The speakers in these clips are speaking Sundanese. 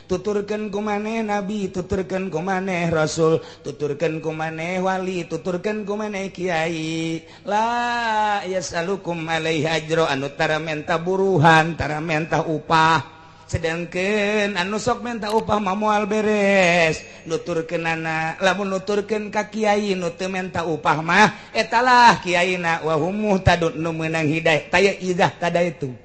Tuturkeun ku maneh nabi, tuturkeun ku maneh rasul, tuturkeun ku maneh wali, tuturkeun ku maneh kiai. La yasalukum alaihi ajro, anu tara menta buruhan, tara menta upah. Sedangkan anu sok menta upah mah moal beres nuturkeunana. Lamun nuturkeun ka kiai nu teu menta upah mah, etalah kiaina wa hum muhtadun, nu meunang hidayah. Taya idah tada itu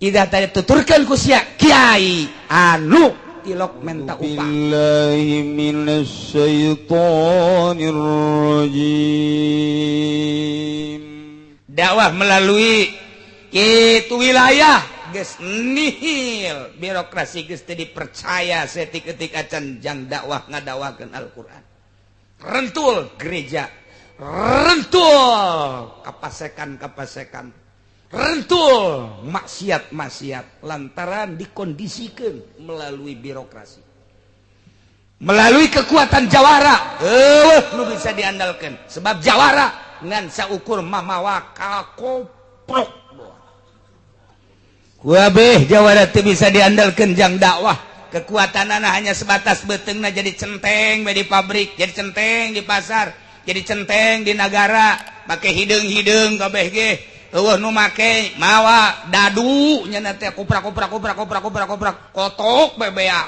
idah tadi tuturkeun ku sia kiai anu tilok menta upah. Billahi minasyaitonir rajim. Dakwah melalui itu wilayah geus nihil, birokrasi geus teu dipercaya setik-etik acan jang dakwah ngadakwakeun Al-Qur'an. Rentul gereja, rentul kapasekan-kapasekan, rentul maksiat-maksiat, lantaran dikondisikan melalui birokrasi, melalui kekuatan jawara. Nu bisa diandalkan sebab jawara ngan saukur mamawa kakoprok. Kabeh jawara teu bisa diandalkan jang dakwah. Kekuatan anak hanya sebatas beuteungna jadi centeng di pabrik, jadi centeng di pasar, jadi centeng di negara, make hideung-hideung kabeh ge. Euweuh nu make mawa dadu nya teh, koprak koprak koprak koprak koprak koprak, kotok bebea.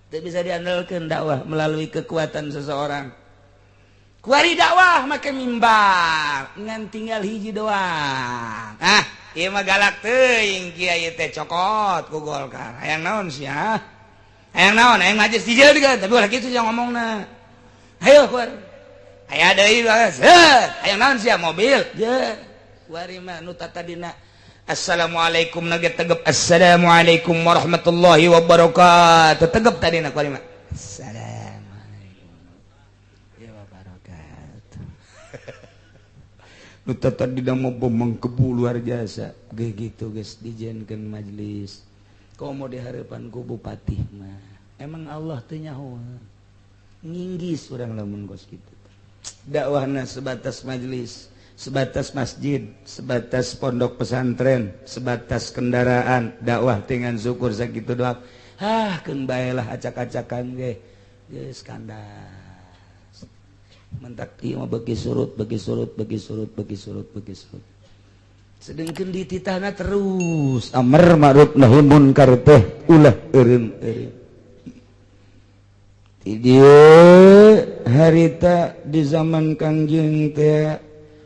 Teu bisa diandalkan dakwah melalui kekuatan seseorang. Kuari dakwah make mimbar ngan tinggal hiji doang. Ah, ieu mah galak teuing kiai teh, cokot ku Golkar. Hayang naon sia? Hayang naon? Hayang majelis dijieun, tapi ulah kitu yang ngomongna. Hayo kuari. Aya deui, hayang naon sia? Mobil. Je. Kuari mah nu tatadina assalamualaikum nage tegep, assalamualaikum warahmatullahi wabarakatuh tegep tadina, kuari mah assalamualaikum ya wabarakatuh. Nu tadi mau mengkebu luar biasa gitu guys, dijieunkeun majelis komo di harapan ku bupati mah. Emang Allah teu nyaho nginggis urang lamun kos kitu. Dakwahna sebatas majelis, sebatas masjid, sebatas pondok pesantren, sebatas kendaraan dakwah dengan syukur sakitu doang. Hah, keun bae lah, acak-acakan ge geus kandas. Mentak ieu mah bagi surut, bagi surut, bagi surut, bagi surut, bagi surut, sedangkan di titahna terus amar ma'ruf nahi munkar teh ulah eureun-eureun. Ti dieu harita di zaman Kangjeng teh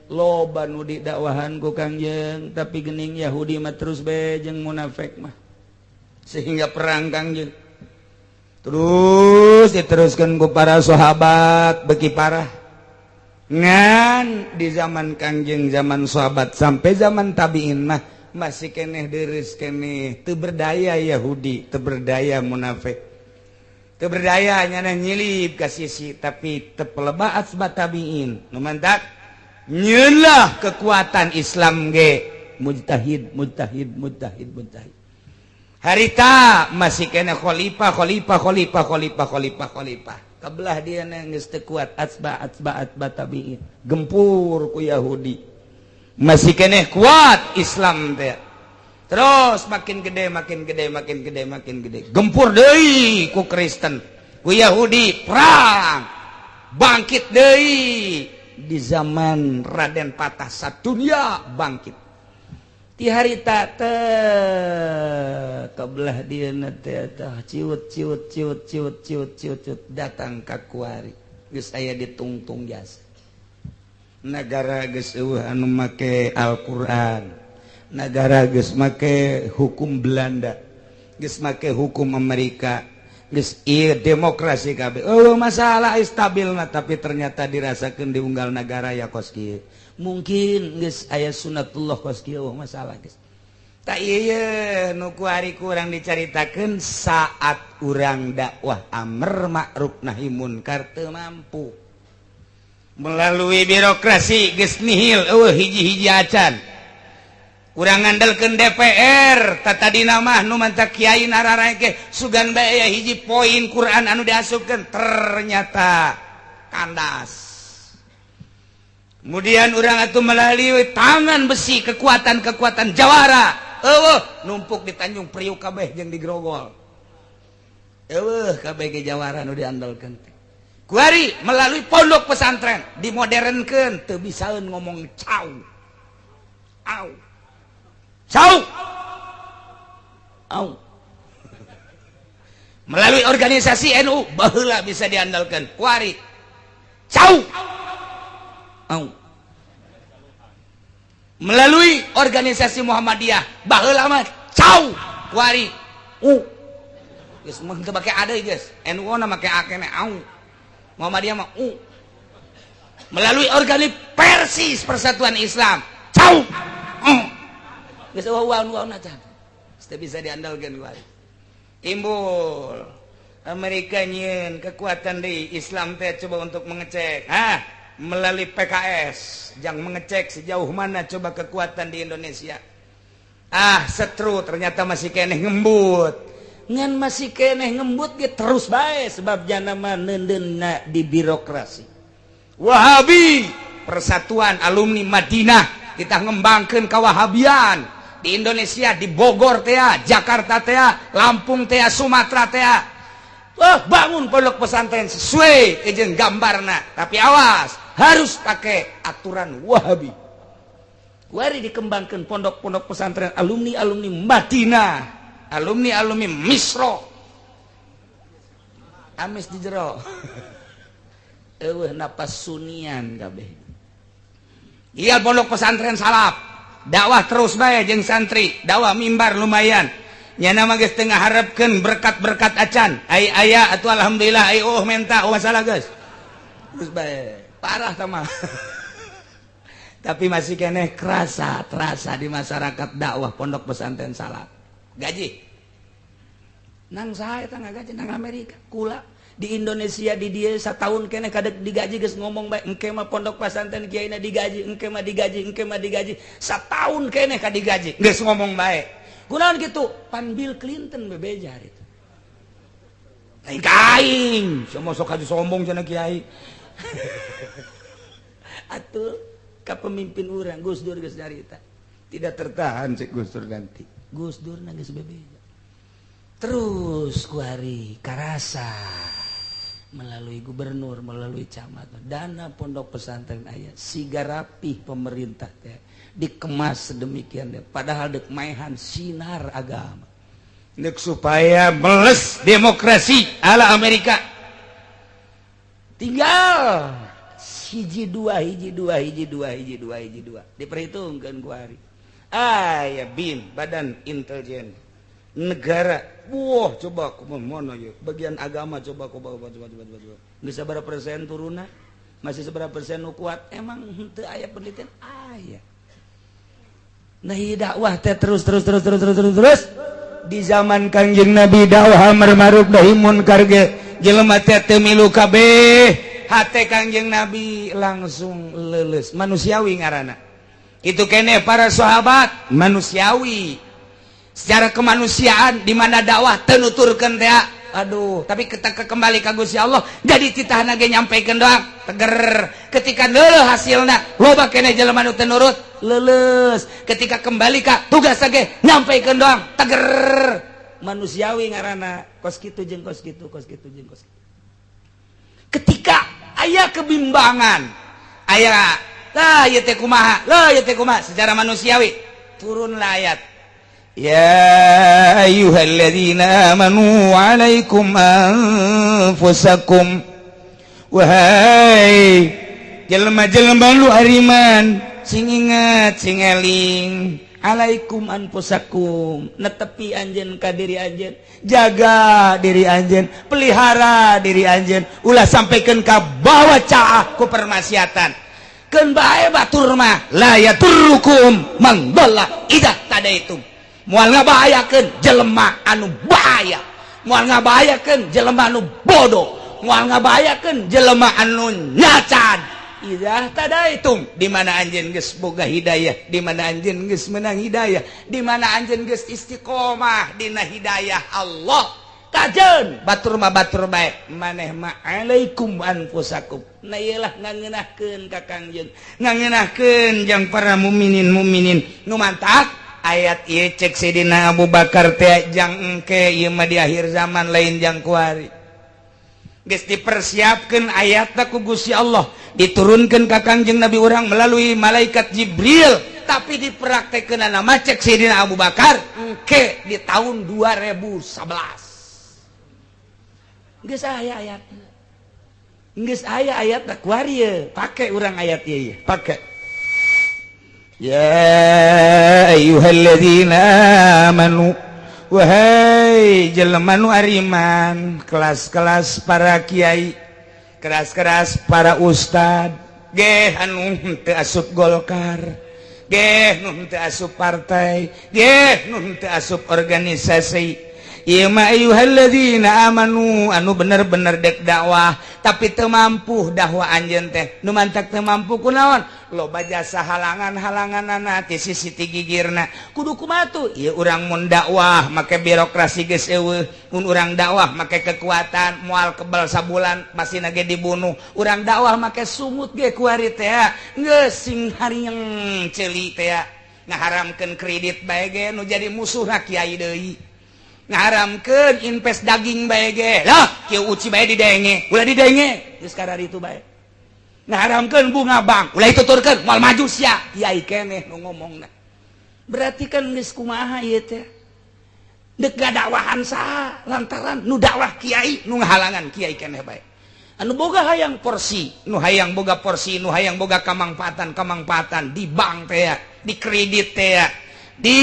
loba nu didakwahan ku Kangjeng, tapi gening Yahudi mah terus bae jeung munafik mah, sehingga perang Kangjeng terus diteruskan ku para sahabat beki parah. Ngan di zaman Kangjeng, zaman sahabat, sampai zaman tabiin mah masih keneh deres keneh, teu berdaya Yahudi, teu berdaya munafik, teu berdaya nyana nyilip ka sisi, tapi teu peleba asba tabiin. Nu mantak nyelah kekuatan Islam ge mujtahid, mujtahid, mujtahid, mujtahid. Harita masih kena khalifah, khalifah, khalifah, khalifah, khalifah, khalifah. Kebelah dia geus teu kuat atsba atsba atsba tabiin, gempur ku Yahudi, masih keneh kuat Islam teh. Terus makin gede, makin gede, makin gede, makin gede, gempur deui ku Kristen, ku Yahudi, perang, bangkit deui di zaman Raden Patah, satunya bangkit ti harita teh. Kebelah dia teh ciut ciut ciut ciut ciut ciut ciut, datang ka kuari geus aya ditungtung jasa negara, geus euweuh anu make Al-Qur'an, negara geus make hukum Belanda, geus make hukum Amerika, geus ieu demokrasi kabeh. Oh, masalah stabil nah, tapi ternyata dirasakeun di unggal negara ya kos kieu. Mungkin geus aya sunatullah kos kieu masalah geus. Tak iya, nu kuari kurang dicaritakeun saat urang dakwah amar ma'ruf nahi munkar teu mampu melalui birokrasi, geus nihil, euweuh hiji-hiji acan. Kurang ngandalkeun DPR tadi mah, nu mantak kiai nararae sugan bae aya hiji poin Quran anu diasupkeun, ternyata kandas. Kemudian orang itu melalui tangan besi, kekuatan-kekuatan jawara, euweuh, numpuk di Tanjung Priuk kabeh jeung di Grogol. Eueuh kabeh ge jawara nu diandalkeun teh. Kuari melalui pondok pesantren dimodernkeun, teu bisaeun ngomong cau. Au. Cau. Au. Melalui organisasi NU baheula bisa diandalkan. Kuari cau. Au. Melalui organisasi Muhammadiyah baheula mah cau. Kuari u. Geus mah teu make ada geus. NU na make a keneh au. Muhammadiyah mah u. Melalui organi Persis, Persatuan Islam, cau. Geus eueuh nu acan. Teu bisa diandalkan kuari. Timbul Amerika nyieun kekuatan di Islam teh, coba untuk mengecek. Hah, melalui PKS yang mengecek sejauh mana coba kekuatan di Indonesia. Ah, setru ternyata masih keneh ngembut. Ngan masih keneh ngembut ge terus bae, sebab jana mah neundeunna di birokrasi. Wahabi, Persatuan Alumni Madinah, kita ngembangkeun kawahabian di Indonesia, di Bogor teh, Jakarta teh, Lampung teh, Sumatera teh. Wah, bangun pondok pesantren sesuai jeung gambarna, tapi awas, harus pakai aturan Wahabi. Kuari dikembangkan pondok-pondok pesantren alumni-alumni Madinah, alumni-alumni Misro. Amis di jero. Eueuh napas sunian kabeh. Iya, pondok pesantren salaf, dakwah terus bae jeung santri, dakwah mimbar lumayan. Nyana mah geus teu ngaharepkeun berkat-berkat acan. Ai aya atuh alhamdulillah, ai oh menta, oh masalah geus. Terus bae. Parah sama. Tapi masih keneh kerasa, terasa di masyarakat dakwah pondok pesantren salaf. Gaji. Nang saha eta ngagaji nang Amerika? Kula di Indonesia di dia setahun keneh kadek digaji geus ngomong bae, engke mah pondok pesantren kiaina digaji, engke mah digaji, engke mah digaji. Setahun keneh ka digaji geus ngomong bae. Kunaon kitu? Pan Bill Clinton bebeja itu. Lain ka aing, semua sok haji sombong cenah kiai. Atuh ka pemimpin urang Gus Dur geus nyarita. Tidak tertahan cek Gus Dur ganti. Gus Dur na geus bebeja. Terus kuari karasa melalui gubernur, melalui camat, dana pondok pesantren aya siga rapih pemerintah teh dikemas sedemikian deh, padahal dek maehan sinar agama. Dek supaya meles demokrasi ala Amerika. Tinggal hiji dua, hiji dua, hiji dua, hiji dua, hiji dua, diperhitungkan kuari. Ah ya, BIN, Badan Intelijen Negara. Wah, coba aku mana ya bagian agama, coba coba coba coba coba coba, bisa berapa persen turunna, masih seberapa persen nu kuat? Emang henteu aya penelitian? Aya. Nah, ieu dakwah teh terus terus terus terus terus terus terus. Di zaman Kangjeng Nabi dakwah amar ma'ruf nahi munkar ge jelema teh teu milu kabeh. Hate Kangjeng Nabi langsung leuleus. Manusiawi ngaranna itu kene. Para sahabat manusiawi secara kemanusiaan, di mana dakwah teu nuturkeun teh, aduh. Tapi kita kembali ka Gusti Allah, jadi titahna ge nyampaikan doang, teger. Ketika leuleus hasilna, loba keneh jelema nu teu nurut, leuleus. Ketika kembali ka tugas ge nyampaikan doang, teger. Manusiawi ngaranna, kos kitu jeung kos kitu, kos kitu jeung kos kitu. Ketika aya kebimbangan, aya lah ieu teh kumaha lah, ieu teh kumaha, secara manusiawi turunlah ayat يا أيها الذين آمنوا عليكم أنفسكم. Wahai jelema-jelema lu ariman, sing ingat, sing eling, alaikum anfusakum, netepi anjeun ka diri anjeun, jaga diri anjeun, pelihara diri anjeun, ulah sampaikan ka bawa caah ku permaksiatan. Keun bae batur mah, la yadurrukum man dhalla idza ihtadaitum. Moal ngabahayakeun jelema anu bahaya, moal ngabahayakeun jelema anu bodoh, moal ngabahayakeun jelema anu nyacan. Idza ihtadaitum, di mana anjeun geus boga hidayah, di mana anjeun geus menang hidayah, di mana anjeun geus istiqomah dina hidayah Allah. Kajen batur mah batur bae, maneh mah alaikum anfusakum. Nah, iyalah ngangeunahkeun ka Kangjeng, ngangeunahkeun jang para mukminin mukminin nu mantak. Ayat ieu cek Sidina Abu Bakar teh jang engke ieu mah di akhir zaman, lain jang kuari. Geus dipersiapkeun ayatna ku Gusti Allah, diturunkeun ka Kangjeng Nabi urang melalui malaikat Jibril, tapi dipraktekkeun mah cek Sidina Abu Bakar engke di tahun 2011. Geus aya ayatna, geus aya ayatna kuari ye. Pake urang ayat ieu ye, pake. Ya ayyuhalladzina amanu, wahai jelema nu ariman, kelas-kelas para kiai, keras-keras para ustad geh, anu teu asup Golkar geh, nu teu asup partai geh, nu teu asup organisasi. Ieu mah ayyuhalladzina amanu anu bener-bener dek dakwah tapi teu mampu dakwah anjeun teh. Nu mantak teu mampu kunaon? Loba jasa halangan-halanganana ti sisi ti gigirna. Kudu kumaha tuh? Ieu urang mun dakwah make birokrasi geus eueuh, mun urang dakwah make kekuatan moal kebal, sabulan masih ge dibunuh. Urang dakwah make sungut ge kuari teh geus sing harieng ceuli teh. Ngaharamkeun kredit bae ge nu jadi musuhna kiai deui, ngaharamkeun invest daging bae ge lah kieu uci bae didenge, ulah didenge geus itu bae. Ngaharamkeun bunga bank, ulah dituturkeun, moal maju sia. Kiai keneh nu ngomongna. Berarti kan geus kumaha ieu teh? Dek dakwahan saha? Lantaran nu dakwah kiai, nu ngahalangan kiai keneh bae. Anu boga hayang porsi, nu hayang boga porsi, nu hayang boga kamangpaatan kamangpaatan di bank teh, di kredit teh, di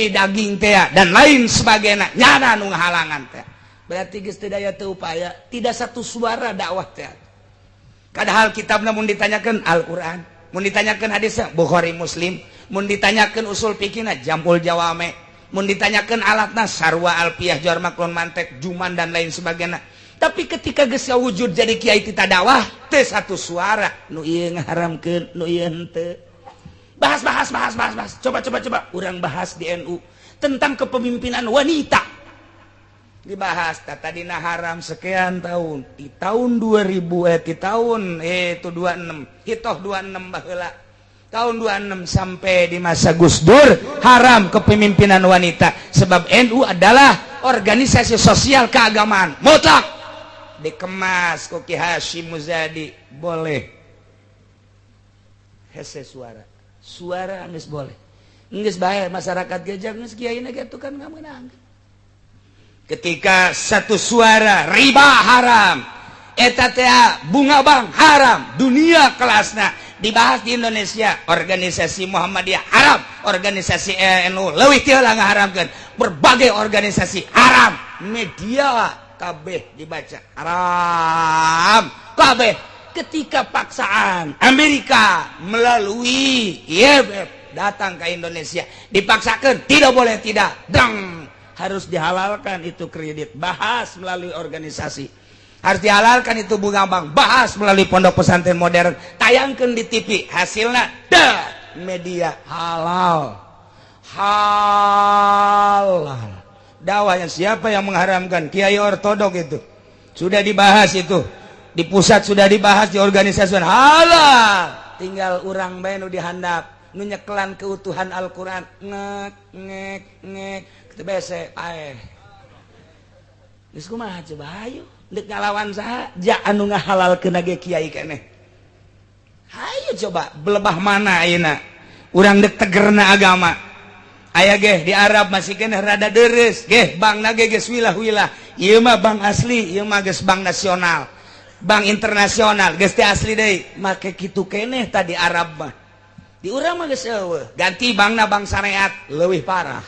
daging teh, dan lain sebagainya, nyana nu ngahalangan teh. Berarti geus teu daya teu upaya, tidak satu suara dakwah teh. Padahal kitab mun ditanyakan Al-Qur'an, mun ditanyakan hadisnya Bukhari Muslim, mun ditanyakan usul fikihna Jam'ul Jawame, mun ditanyakan alatna sarwa alfiah, jar maklon mantek juman, dan lain sebagainya. Tapi ketika geus wujud jadi kiai tita dakwah teh satu suara, nu ieu ngaharamkeun, nu ieu henteu. Bahas, bahas, bahas, bahas, bahas. Coba, coba, coba urang bahas di NU tentang kepemimpinan wanita. Dibahas tadina haram sekian tahun, di tahun 2000, di tahun itu 26 hitoh 26 baheula, tahun 26 sampai di masa Gus Dur haram kepemimpinan wanita, sebab NU adalah organisasi sosial keagamaan mutlak. Dikemas ku Ki Hasyim Muzadi boleh. Hese suara suara geus boleh, geus bae masyarakat gejak geus kiai gitu kan nggak menang. Ketika satu suara riba haram, eta teh bunga bank haram, dunia kelasna dibahas di Indonesia. Organisasi Muhammadiyah haram, organisasi NU leuwih ti heula ngaharamkeun, berbagai organisasi haram, media kabeh dibaca haram kabeh. Ketika paksaan Amerika melalui IMF datang ke Indonesia, dipaksakan tidak boleh tidak dang, harus dihalalkan itu kredit, bahas melalui organisasi. Harus dihalalkan itu bunga bank, bahas melalui pondok pesantren modern, tayangkan di TV. Hasilnya dah media halal halal. Dakwahnya siapa yang mengharamkan? Kiai ortodok. Itu sudah dibahas, itu di pusat sudah dibahas, di organisasi halal. Tinggal urang bae nu dihandap, nu nyekelan keutuhan Al-Quran, ngek ngek ngek teu bese paeh. Geus kumaha coba? Hayu deuk ngalawan saha? Ja anu ngahalalkeun ge kiai keneh. Hayu coba belebah mana ayeuna urang dek tegerna agama? Aya ge di Arab masih keneh rada deres ge, bank ge geus wilah-wilah. Ieu mah bank asli, ieu mah geus bank nasional, bank internasional, geus teh asli deui. Make kitu keneh tadi Arab mah. Di urang mah geus eueuh, ganti bankna bank syariat leuwih parah.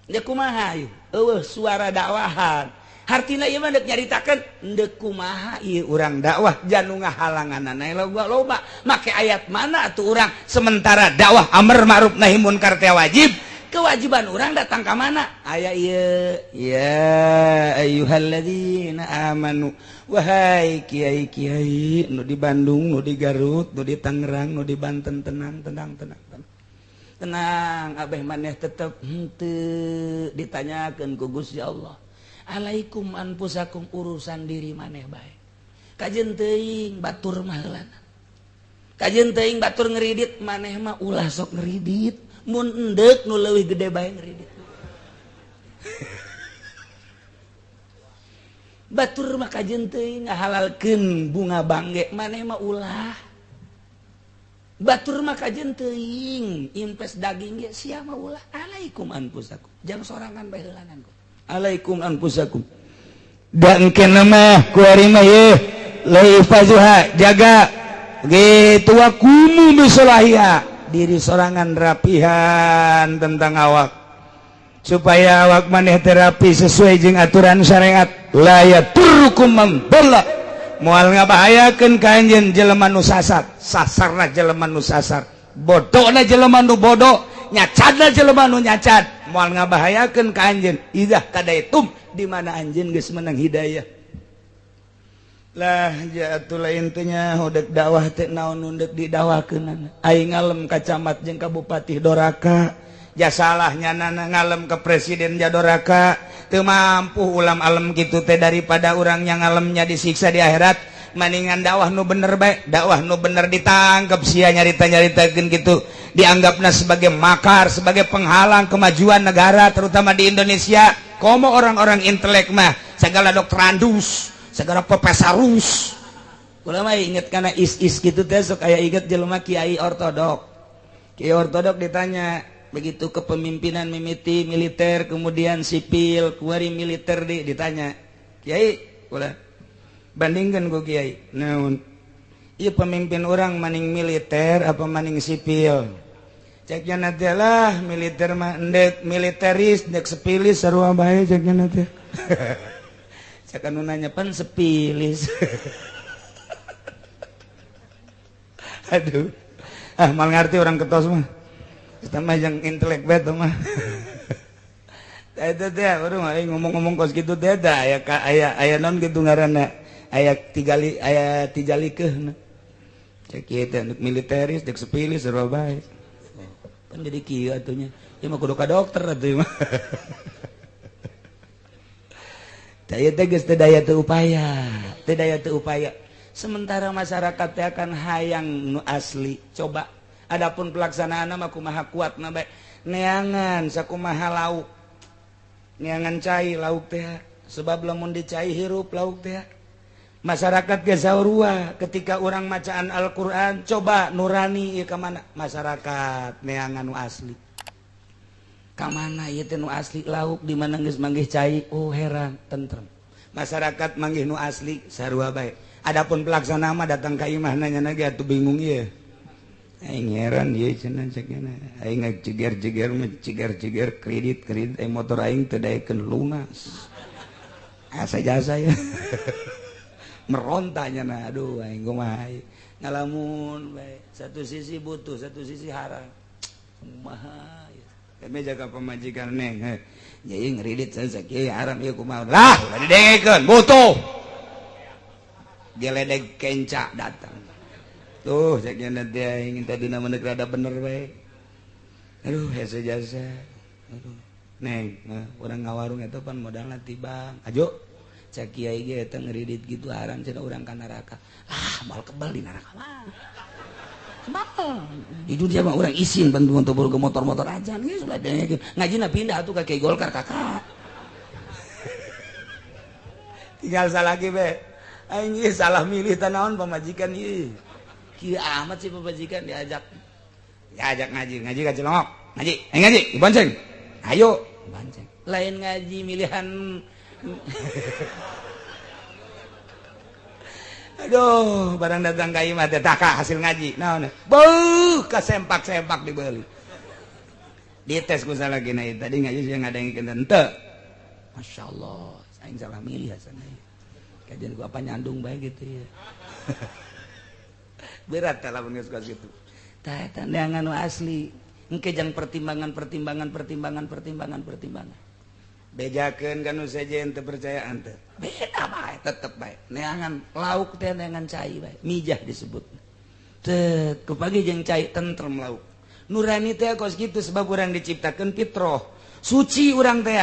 Deuk kumaha ieu? Eueuh suara dakwahan. Hartina ieu mah deuk nyaritakeun deuk kumaha ieu urang dakwah janu ngahalanganana loba loba. Make ayat mana atuh urang? Sementara dakwah amar ma'ruf nahi munkar teh wajib. Kewajiban urang datang ka mana? Aya ieu, ya ayyuhalladzina amanu, wahai kiai-kiai nu di Bandung, nu di Garut, nu di Tangerang, nu di Banten, tenang, tenang, tenang, tenang, tenang. Abeh maneh tetep henteu ditanyakeun ku Gusti Allah. Alaikum anfusakum, urusan diri maneh bae. Kajeun teuing batur mah heulana, kajeun teuing batur ngeridit, maneh mah ulah sok ngeridit. Mun endek nu leuwih gede bae ngridit. Batur mah kajeun teuing ngahalalkeun bunga bangge maneh mah ulah. Batur mah kajeun teuing invest daging ge sia mah ulah. Alaikum anfusakum. Jang sorangan bae heulanan ku. Alaikum anfusakum. Dan kena mah kuari mah ye laifazuha jaga gitu wakumu bisolahia diri sorangan rapihan tentang awak supaya awak maneh terapi sesuai jeung aturan syariat la yaturrukum man dhalla moal ngabahayakeun ka anjeun jelema nu sasar sasarna jelema nu sasar bodona jelema nu bodoh nyacadna jelema nu nyacad moal ngabahayakeun ka anjeun idzah kadaitum di mana anjeun geus menang hidayah. Lah jatuh intinya udah dakwah teh naon nu deuk didakwakeun aing ngalem ka camat jeung ka bupati doraka ja salahnya nana ngalem ke presiden ja doraka teu mampu ulam alem kitu teh daripada urang yang ngalemnya disiksa di akhirat maningan dakwah nu bener bae dakwah nu bener ditangkep sia nyarita-nyaritakeun kitu dianggapna sebagai makar sebagai penghalang kemajuan negara terutama di Indonesia komo orang-orang intelek mah segala doktorandus segala profesorus. Kula mah inget kana is-is gitu teh sok aya inget jelema kiai ortodok. Kiai ortodok ditanya begitu kepemimpinan mimiti militer kemudian sipil kuari militer di ditanya kiai kula bandingkan ku kiai naon ieu pemimpin orang maning militer apa maning sipil ceknya nanti lah militer mah endek militeris endek sepilis sarua bae ceknya nanti. Cek anu nanya pan sepilis. Aduh ah mal ngerti orang ketos mah kita mah yang intelek bet mah. Eta teh urang aing ngomong-ngomong kos kitu teh da aya aya aya naon kitu ngaranna aya tigali aya tijalikeuhna cek ieu teh militeris dek sepilis sarua bae pan jadi kieu atuh nya ieu mah kudu ka dokter atuh mah. Daya teh geus teu daya teu upaya, teu daya teu upaya. Sementara masyarakat teh akan hayang nu asli. Coba adapun pelaksanaan mah kumaha kuatna bae. Neangan sakumaha lauk. Neangan cai lauk teh sebab lamun dicai hirup lauk teh. Masyarakat ge sarua ketika urang macaan Al-Qur'an coba nurani ieu ka mana masyarakat neangan nu asli. Ka mana ieu teh nu asli lauk di mana geus manggih cai oh heran tentrem. Masyarakat manggih nu asli sarua bae. Adapun pelaksana mah datang ka imah nanya ge atuh bingung ieu. Aing heran ieu cenah cek nya. Aing ngajeger-jeger mah jeger-jeger kredit-kredit aing motor aing teu daekeun lunas. Asa jasa ya. Meronta nya na aduh aing kumaha ngalamun bae. Satu sisi butuh, satu sisi haram. Kumaha kami jaga pemajikan neng jadi ngeridit sakieu haram ieu kumaha lah ulah didengekeun butuh geledeg kenca datang tuh cek nya teh aing tadina mah rada bener bae aduh hese jasa aduh neng urang ngawarung eta pan modalna tibang ajo cek kiai ge eta ngeridit gitu haram cenah urang ka neraka ah moal kebal di neraka mah. Di dunia mah orang isin bantu untuk ke motor-motor aja nih sudah ngajina pindah tuh ke Kiai Golkar kakak. Tinggal salah lagi be. Aing salah milih tanaon pamajikan ieu. Kieu amat sih pamajikan diajak. Diajak ngaji, ngaji ka Cilongok. Ngaji, aing ngaji, dibonceng. Ayo, bonceng. Lain ngaji milihan. Aduh, barang datang ka imah teh taka hasil ngaji. Naon? Beuh, kasempak-sempak dibeli. Dites ku salah gina tadi ngaji sih ngadengkeun henteu. Masyaallah, aing salah milih hasana. Kajian gua apa nyandung bae gitu ya. Berat tah lamun geus kos kitu. Tah eta neangan nu asli. Engke jang pertimbangan pertimbangan pertimbangan pertimbangan pertimbangan. Bejakeun ka nu sejen teu percayaan teh. Beda bae tetep bae. Neangan lauk teh neangan cai bae. Mijah disebut. Teu kupagi jeung cai tentrem lauk. Nurani teh kos kitu sebab urang diciptakeun fitrah. Suci urang teh.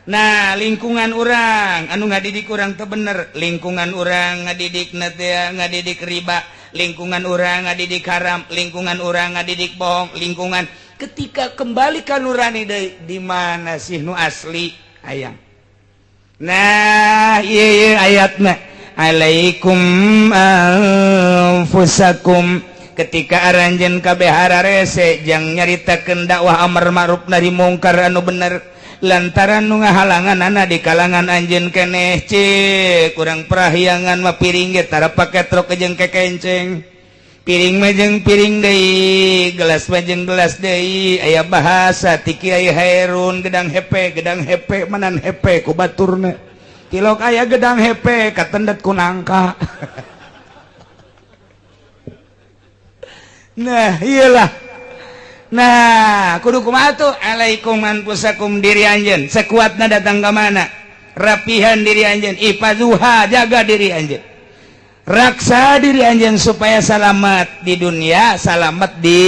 Nah, lingkungan urang anu ngadidik urang teu bener, lingkungan urang ngadidikna teh ngadidik riba, lingkungan urang ngadidik haram, lingkungan urang ngadidik bohong, lingkungan Ketika kembali ka nurani deui, di mana sih nu asli hayang? Nah, ieu ieu ayatna, alaikum anfusakum. Ketika aranjeun kabeh hararese jang nyaritakeun dakwah amar ma'ruf nahi mungkar anu bener, lantaran nu ngahalangan ana di kalangan anjeun keneh, cek kurang prahyangan mah piring ge tara paketrok jeung kekenceng, piring mah jeung piring deui, gelas mah jeung gelas deui. Aya bahasa ti Kiai Hairun, gedang hepe, gedang hepe manan hepe ku baturna, tilok aya gedang hepe katendet ku nangka. Nah, iyalah. Nah, kudu kumaha tuh? Alaikum anfusakum, diri anjeun. Sekuatna datang ke mana? Rapihan diri anjeun, ifazuha, jaga diri anjeun. Raksa diri anjeun supaya selamat di dunia, selamat di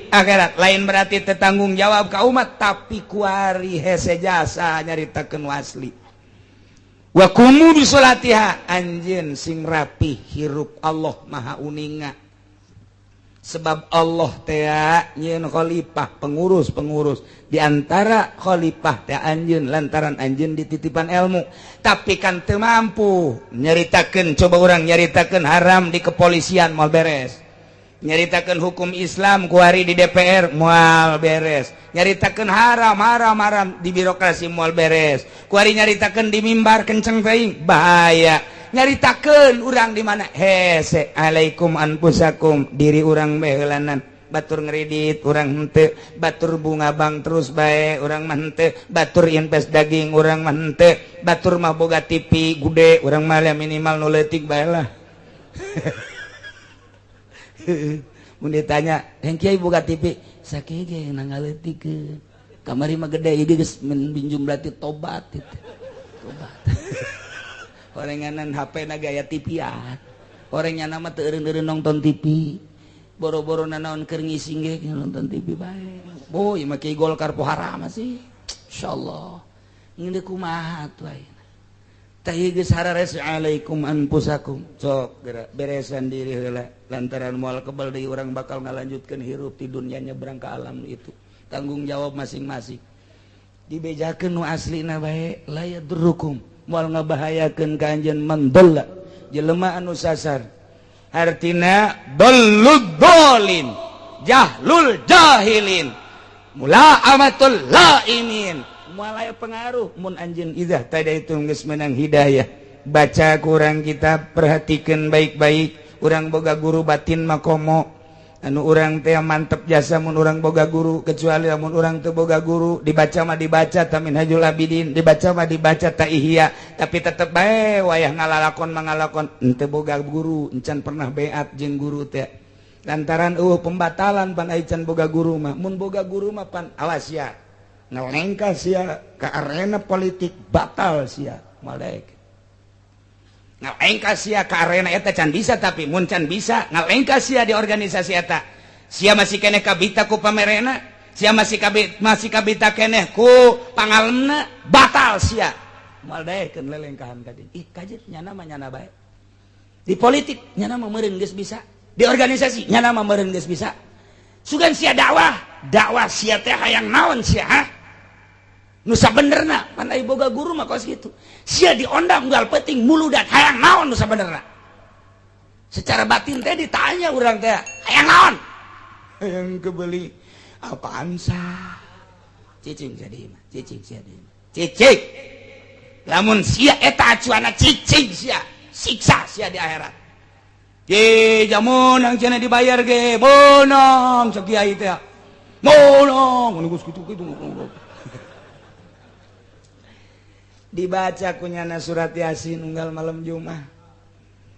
akhirat. Lain berarti tetanggung jawab ka umat, tapi kuari hese jasa nyaritakeun asli. Wa qumu bi sholatiha, anjeun sing rapi hirup, Allah Maha uninga. Sebab Allah teh nyieun khalifah, pengurus-pengurus, diantara khalifah teh anjeun, lantaran anjeun dititipan ilmu, tapi kan teu mampu nyaritakeun. Coba urang nyaritakeun haram di kepolisian, moal beres. Nyaritakeun hukum Islam kuari di DPR, moal beres. Nyaritakeun haram haram haram di birokrasi, moal beres. Kuari nyaritakeun di mimbar kenceng teuing, bahaya. Nyaritakeun urang di mana hese. Alaikum anfusakum, diri urang bae. Batur ngeredit, urang henteu. Batur bunga bank terus bae, urang mah henteu. Batur invest daging, urang mah henteu. Batur mah boga TV gede, urang mah minimal nu leutik bae lah. Mun ditanya, "Yang kiai boga TV?" "Sakieu ge ngaleutikeun kamari mah gede, ieu geus minjum berarti tobat itu tobat." Orenganan HP na gaya TV-an, orangnya nama teu eureun-eureun nonton TV, boro-boro nanaon, keur ngising ge nonton TV bae. Boy, mah kiai Golkar po haram sih, insyaallah. Ngeundeuk kumaha tuh ayeuna tah? Ieu geus harares, alaikum anfusakum. Sok geura beresan diri heula, lantaran moal kebal deui urang bakal ngalanjutkeun hirup di dunia, nyebrang ke alam itu. Tanggung jawab masing-masing. Dibejakeun nu aslina bae, la yadurrukum, moal ngabahayakeun ka anjeun, man dhalla, jelema anu sasar, artina dallud dolin, jahlul jahilin, mula amatul laimin. Moal aya pengaruh mun anjeun idzah tadi itu geus menang hidayah. Baca kurang kita perhatikan baik-baik. Urang boga guru batin makomo anu urang teh mantep jasa mun urang boga guru, kecuali lamun urang teu boga guru, dibaca mah dibaca ta Minhajul Abidin, dibaca mah dibaca ta Ihya, tapi tetep bae wayah ngalalakon mangalakon henteu boga guru, encan pernah beat jeung guru teh, lantaran pembatalan pan ai can boga guru mah. Mun boga guru mah pan awas ya, ngelengkah sia ke arena politik, batal sia. Malek ngalengkah sia ke arena eta can bisa, tapi mun can bisa ngalengkah sia di organisasi eta, sia masih keneh kabita ku pamerena, sia masih kabita keneh ku pangalemna, batal sia. Moal daekeun lelengkahan tadi. Ih, kajet nyana mah nyana bae di politik, nyana mah meureun geus bisa di organisasi, nyana mah meureun geus bisa. Sugan sia dakwah, dakwah sia teh hayang naon sia, ha? Nu sabenerna pan ai boga guru mah kos kitu. Sia diondang unggal penting muludan, hayang naon nu sabenerna? Secara batin teh ditanya urang teh, hayang naon? Hayang kebeli apaan sah? Cicing jadi mah, cicing sia deui. Cicing. Lamun sia eta acuana, cicing sia, siksa sia di akhirat. Ye, jamun yang cenah dibayar ge, bonong cek kiai teh. Bonong, geus kitu-kitu. Dibaca kunyana surat Yasin unggal malam Jumat,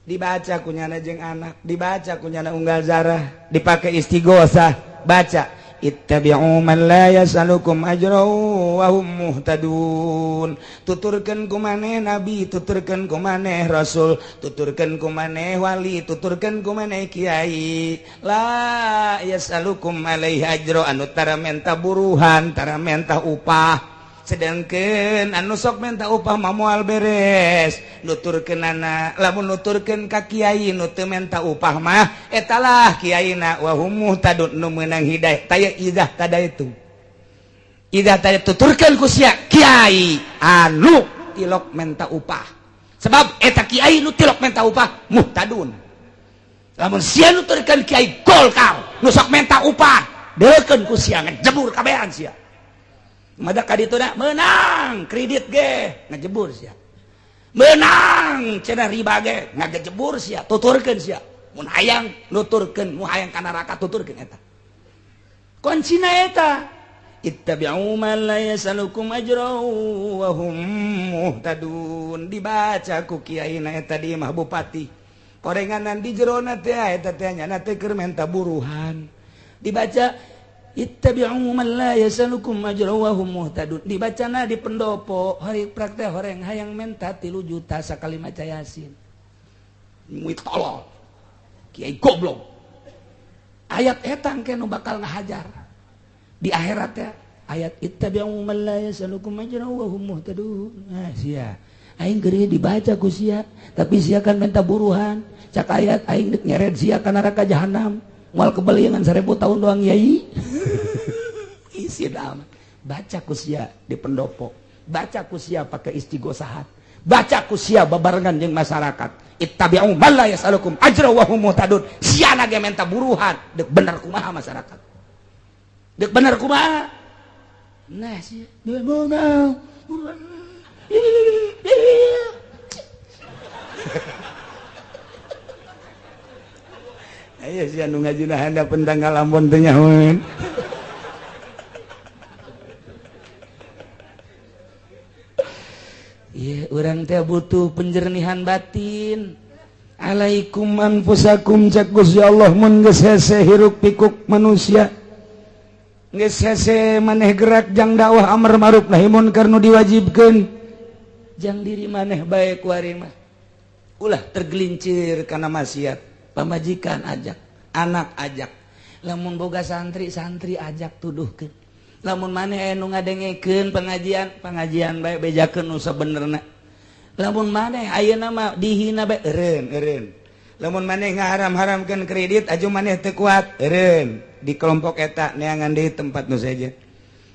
dibaca kunyana jeung anak, dibaca kunyana unggal zarah, dipakai istighosah, baca ittabi'u man la yas'alukum ajra wa hum muhtadun. Tuturkeun ku maneh nabi, tuturkeun ku maneh rasul, tuturkeun ku maneh wali, tuturkeun ku maneh kiai, la yas'alukum alaihi ajra, anu tara menta buruhan, tara menta upah. Sedangkan anu sok minta upah mah moal beres nuturkeunana. Lamun nuturkeun ka kiai nu teu minta upah mah etalah kiaina wa hum muhtadun nu meunang hidayah. Taya idah tadaitu. Idah tadi tuturkeun ku sia kiai anu tilok minta upah. Sebab eta kiai nu tilok minta upah muhtadun. Lamun sia nuturkeun kiai Golkar nu sok minta upah, deukeun ku sia ngejebur kabehan sia. Mada ka ditu na meunang kredit ge ngejebur sia. Meunang cenah riba ge ngagejebur sia, tuturkeun sia. Mun hayang nuturkeun, mun hayang ka neraka tuturkeun eta. Kuncina eta ittabi'u man la yasalukum ajra wa hum muhtadun. Dibaca ku kiai na eta di imah bupati. Korenganan di jerona teh eta teh nyana teh keur menta buruhan. Dibaca ittabi'u man la yasalukum ajra wa hum muhtadun. Dibacana di pendopo hari praktek horeng hayang menta 3 juta sakali maca Yasin. Muit tolol. Kiai goblok. Ayat eta engke nu bakal ngahajar di akhirat ya. Ayat ittabi'u man la yasalukum ajra wa hum muhtadun. Nah sia aing keur dibaca ku sia, tapi sia kan minta buruhan. Cak ayat aing deuk nyeret sia ka neraka jahanam, moal kebeli ngan 1000 tahun doang yai. Isi amat. Baca ku sia di pendopo, baca ku sia pakai istighosahat, baca ku sia babarengan jeung masyarakat. Ittabi'u man la yasalukum ajra wa hum muhtadun. Sia ge minta buruhan, deuk bener kumaha masyarakat. Dek bener kumaha? Nah sih, mau. Ayo sih anu ngajina handapeun tanggal Ambon teh nyahoeun. Ieu urang teh butuh penjernihan batin. Alaikum anfusakum cak Gusti Allah mun geus hese hiruk pikuk manusia. Geus hese maneh gerak jang dakwah amar ma'ruf nahi munkar nu diwajibkeun jang diri maneh bae ku ari mah. Ulah tergelincir kana maksiat. Pamajikan ajak, anak ajak. Lamun boga santri, santri ajak tuduhkeun. Lamun maneh aya nu ngadengekeun pengajian, pengajian bae bejakeun nu sabenerna. Lamun maneh ayeuna mah dihina bae eureun eureun. Lamun maneh ngaharam-haramkeun kredit aju maneh teu kuat eureun. Di kelompok eta neangan di tempat nu saja.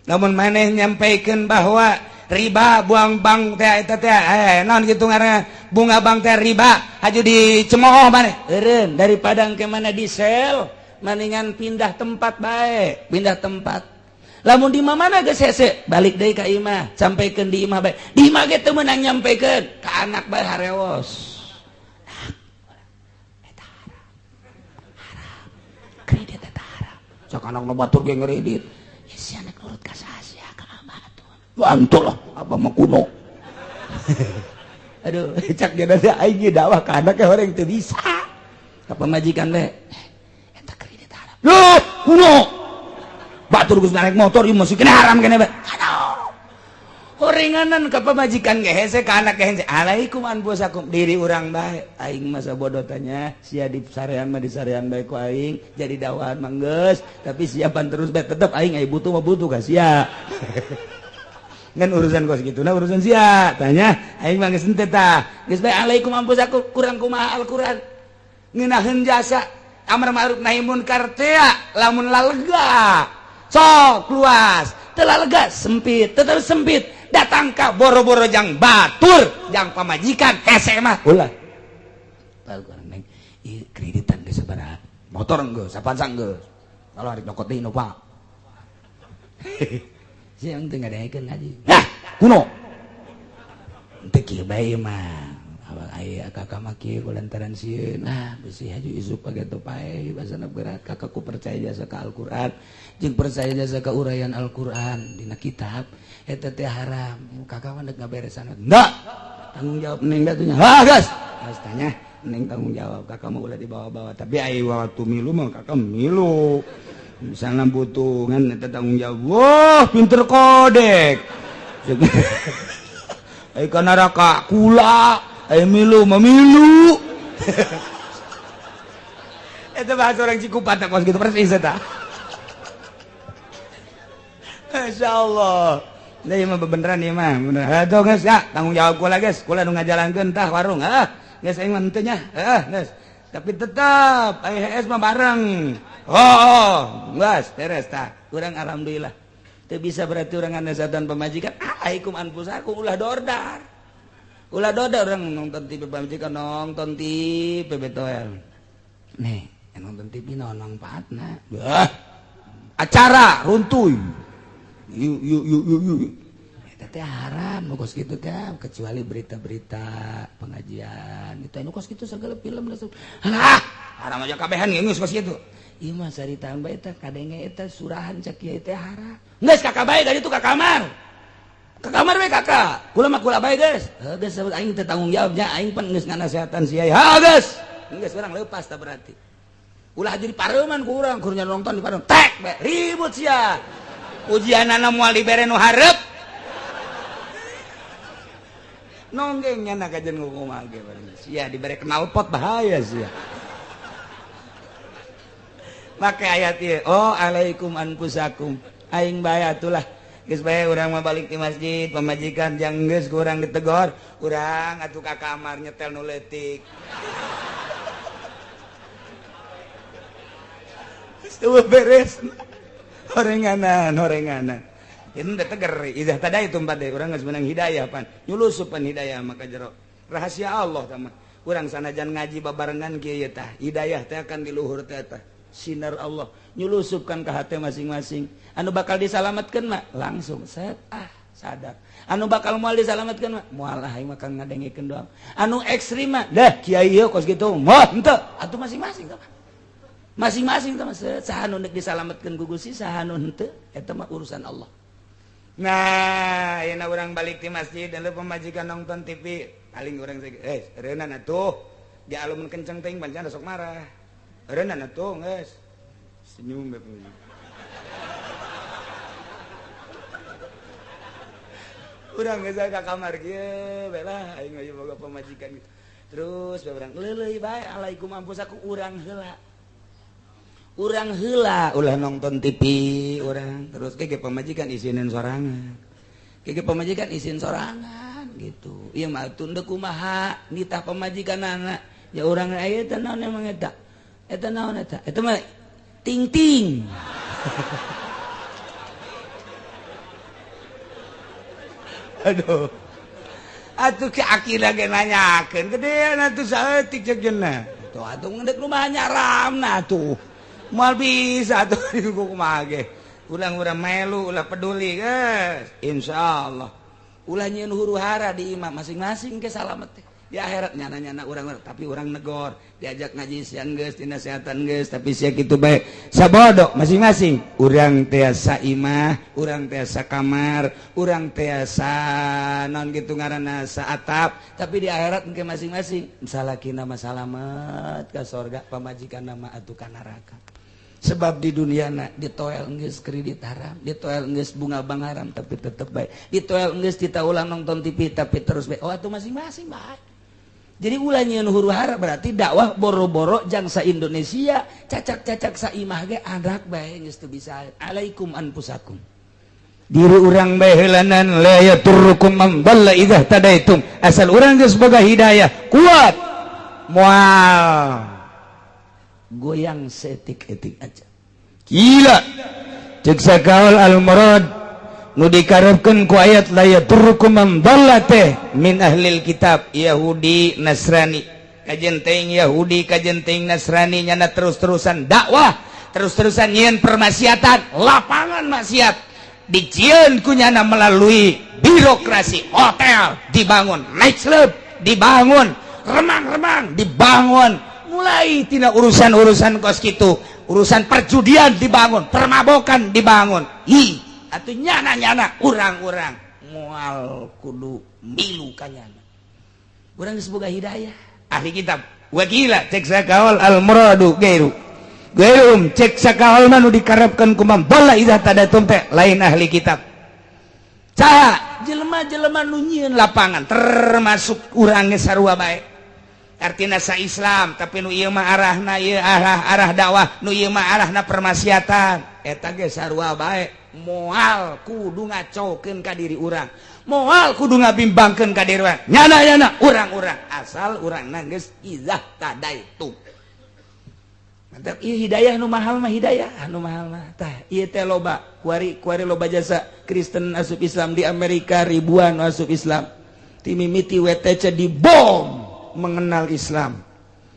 Lamun maneh nyampaikeun bahwa riba buang bank teh eta teh naon kitu ngaranna bunga bank teh riba haju dicemooh maneh eureun daripada engke mana di sel maningan pindah tempat bae, pindah tempat. Lamun di mana geus hese balik deui ka imah, sampaikeun di imah bae. Di imah ge teu meunang nyampaikeun ka anak bae harewos. Eta haram. Haram. Kredit eta haram. Sok anak nu batur ge ngredit. Ya si anak nurut ka saha sia ka abah atuh. Bantu lah abah mah kuno. Aduh, cak ge teh aing ge dakwah ka anak horeng teu bisa. Ka pamajikan bae. Eta kredit haram. Loh, kuno. Batur geus naik motor ieu masih kena haram kene bae. Aduh. Horenganan ka pamajikan ge hese ka anak ge hese. Alaikum anfusakum diri urang bae. Aing masa bodoh tanya, sia di sarean mah di sarean bae ku aing jadi dakwahan mah geus, tapi siapan terus bae tetep aing ai butuh mah butuh ka sia. Ngan urusan kos kitu nah urusan sia. Tanya aing mah geus henteu tah. Geus bae alaikum anfusakum kurang kumaha Al-Qur'an. Ngeunaheun jasa amar ma'ruf nahi munkar teh lamun lalega. Sok luas, telah lega sempit, tetap sempit. Datang ka boro-boro jang batur, jang pamajikan hese mah ulah. Neng, ieu kreditan geus sabaraha? Motor geus, Avanza geus. Kalau hari nyokot deui Innova. Siang teu ngadengekeun ngaji. Nah, kuno. Teu kieu bae mah. Awal aya kakak mah kieu kulantaran sieun. Ah, besi haju isuk pageto pae basana berat. Kakakku percaya jasa ka Al-Qur'an, jeung percaya jasa ka uraian Al-Qur'an dina kitab eta teh haram. Kakak mah deuk ngaberesan. Enggak. Tanggung jawab neng da atuh nya. Ah, geus. Geus tanya, neng tanggung jawab kakak mah ulah dibawa-bawa. Tapi ai waktu milu mah kakak milu. Misalnya butuh ngan eta tanggung jawab. Wah, pinter kodek. Ai ka neraka kula. Ayo milu, memilu. Itu bahasa orang Cikupa tak kos gitu persis eta. Masya Allah. Nah, ieu mah bebeneran ieu mah. Bener. Aduh geus ya, tanggung jawab kula geus. Kula nu ngajalankeun tah warung. Ah, geus aing mah henteu nya. Ah, geus. Tapi tetap AHS mah bareng. Oh, geus beres tah. Urang alhamdulillah. Teu bisa berarti urang ngasehatan pamajikan. Alaikum anfusakum ulah dordar. Ulah dordar urang nonton TV pamajikan nonton TV betoel. Nih, nonton TV naon manfaatna? Bah. Acara runtuy. Yuk yuk yuk yuk yuk. Eta teh haram nu kos kitu teh, kecuali berita-berita pengajian itu anu kos kitu segala film langsung. Halah, haram aja kabehan geus kos kitu. Ieu mah saritaan bae eta kadenge eta surahan cak kieu teh haram. Geus kakak bae dari itu ka kamar. Ka kamar bae kakak. Kula mah kula bae geus. Heuh geus aing teh tanggung jawabnya aing pan geus nganasehatan sia. Ha geus. Geus urang leupas tah berarti. Ulah jadi pareuman ku urang kur nonton di pareum. Tek bae ribut sia. Ujianana moal dibere nu hareup. Nonggeng nya kajen kumaha ge sia dibere knalpot bahaya sia. Make ayat ieu, oh alaikum anfusakum. Aing bae atulah. Geus bae urang mah balik di masjid, pamajikan jang geus ku urang ditegor, urang atuh ka kamar nyetel nu leutik. Geus beres. Horenganan, horenganan. Ini udah teger, idah tadi itu empat deh. Orang nggak menang hidayah pan, nyulusupan hidayah maka jero. Rahasia Allah sama. Urang sanajan ngaji babarengan kieu tah, hidayah teh akan di luhur teh tah. Sinar Allah nyulusupkan ke hati masing-masing. Anu bakal disalamatkeun mah langsung set ah sadar. Anu bakal moal disalamatkeun mah moal ah aing mah ngadengekeun doang. Anu ekstrim mah dah kiai ieu kos kitu moal henteu atuh masing-masing tah. Masing-masing tah saha nu deuk disalametkeun ku Gusti saha nu henteu eta mah urusan Allah. Nah, ayeuna urang balik di masjid dan pamajikan nonton TV, paling urang reunan atuh. Di alumun kenceng teuing pancen sok marah. Reunan atuh geus. Senyum bae pamajikan. Urang geus ka kamar kieu bae lah aing mah boga pamajikan gitu. Terus bae urang leuleui bae alaikum anfusakum urang heula. Urang heula ulah nonton TV urang terus kege pamajikan isinin sorangan. Kege pamajikan isin sorangan gitu. Ieu mah tunda kumaha nitah pamajikanana. Ya urang aya teh naon emang eta? Eta naon eta? Eta mah ting-ting. Aduh. Atuh ki akila ge nanyakeun gedean atuh saeutik ceuk jeuna. Tuh atuh ngeudek rumah nyaramna atuh. Moal bisa atuh kumaha ge. Ulang-urang melu ulah peduli geus. Insyaallah. Ulah nyieun huru-hara di imah masing-masing ke salamet teh. Di akhirat nyana-nyana urang tapi urang negor, diajak ngaji siang geus, dinasehatan geus, tapi sia kitu bae. Sabodo masing-masing. Urang tiasa imah, urang tiasa kamar, urang tiasa naon kitu ngaranna saatap, tapi di akhirat engke masing-masing salakina mah salamet ka sorga, pamajikanna mah atuh ka neraka. Sebab di dunia na ditoel geus kredit haram, ditoel geus bunga bank haram tapi tetep bae. Ditoel geus kita ulang nonton TV tapi terus bae. Oh atuh masing-masing bae. Jadi ulah nyieun huru-hara berarti dakwah boro-boro jangsa Indonesia, cacak-cacak saimah ge anak bae geus teu bisa. Alaikum anfusakum. Diri urang bae heulanan la yaturrukum man dalla idza tadaitum. Asal urang geus boga hidayah kuat moal goyang seetik-etik aja. Gila. Cek sakaul al-murad nu dikarepkeun ku ayat la yaturrukum man dalla teh min ahlil kitab Yahudi Nasrani. Kajen teuing Yahudi kajen teuing Nasrani nyana terus-terusan dakwah, terus-terusan nyieun permaksiatan, lapangan maksiat dijieun ku nyana melalui birokrasi, hotel dibangun, nightclub dibangun, remang-remang dibangun, mulai tina urusan-urusan kos kitu, urusan perjudian dibangun, permabokan dibangun. Hi, atuh nyana-nyana urang-urang moal kudu milu ka nyana. Urang geus boga hidayah. Ahli kitab wakila cek sakaol al muradu gairu. Gairum cek sakaol mah nu dikarepkeun ku man dalla idza tadatum teh lain ahli kitab. Saha jelema-jelema nu nyieun lapangan termasuk urang ge sarua bae. Artina sa Islam tapi nu ieu mah arahna ieu arah dakwah, nu ieu mah arahna permaksiatan. Eta ge sarua bae. Moal kudu ngacokeun ka diri urang, moal kudu ngabimbangkeun ka diri urang. Nyana nyana urang-urang asal urang geus idzah tadaitu. Mantap, ieu hidayah nu mahal mah, hidayah nu mahal mah. Tah, ieu teh loba kuari kuari loba jasa Kristen asup Islam di Amerika, ribuan asup Islam. Ti mimiti WTC dibom mengenal Islam.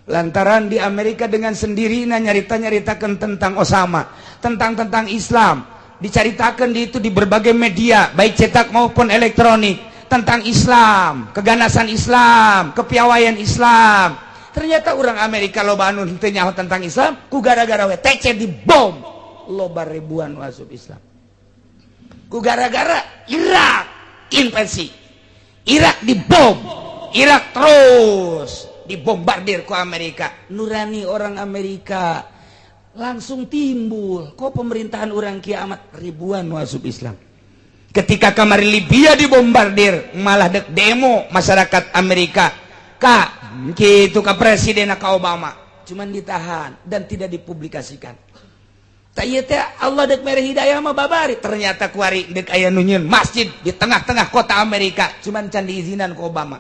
Lantaran di Amerika dengan sendirinya nyarita-nyaritakan tentang Osama, tentang tentang Islam, dicaritakan di itu di berbagai media, baik cetak maupun elektronik, tentang Islam, keganasan Islam, kepiawaian Islam. Ternyata orang Amerika loba anu teu nyaho tentang Islam, ku gara-gara WTC dibom, loba ribuan masuk Islam. Ku gara-gara Irak invasi, Irak dibom, Irak terus dibombardir ku Amerika. Nurani orang Amerika langsung timbul, kok pemerintahan orang kiamat, ribuan masuk Islam. Ketika kamari Libya dibombardir, malah dek demo masyarakat Amerika ka gitu ke presiden, ka Obama, cuman ditahan dan tidak dipublikasikan. Tak, ieu teh Allah dek mere hidayah mah babari. Ternyata kuari dek aya nu nyieun masjid di tengah-tengah kota Amerika, cuman can diizinan ku Obama.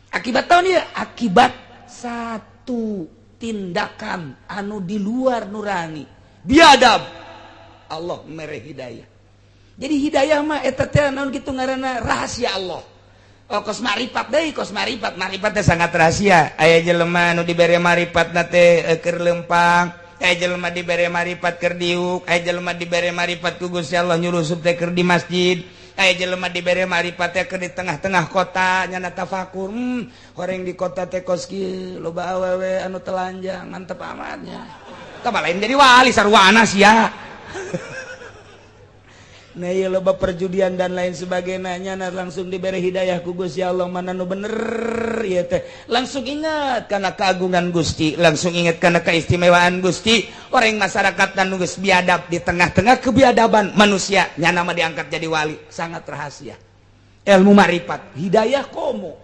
Akibat tahun ya, akibat satu tindakan anu di luar nurani biadab, Allah mere hidayah. Jadi hidayah mah eta teh naon kitu ngaranna, rahasia Allah. Oh, kos marifat deui, kos marifat, marifat teh sangat rahasia. Aya jelema anu dibere marifat na teh keur lempang, aya jelema dibere marifat keur diuk, aya jelema dibere marifat ku Gusti Allah nyurusup teh keur di masjid, aya jelema dibere marifat teh keur di tengah-tengah kota nyana tafakur, horeng di kota teh kos kieu, loba awewe anu telanjang, mantep amatnya. Tah, lain jadi wali sarwana sia. Nah, ieu loba perjudian dan lain sebagainya, nah, langsung diberi hidayah ku Gusti Allah mana nu bener ieu teh. Langsung ingat karena keagungan Gusti, langsung ingat karena keistimewaan Gusti. Orang masyarakat dan geus biadab, di tengah-tengah kebiadaban manusia nyana mah diangkat jadi wali, sangat rahasia. Ilmu marifat, hidayah komo.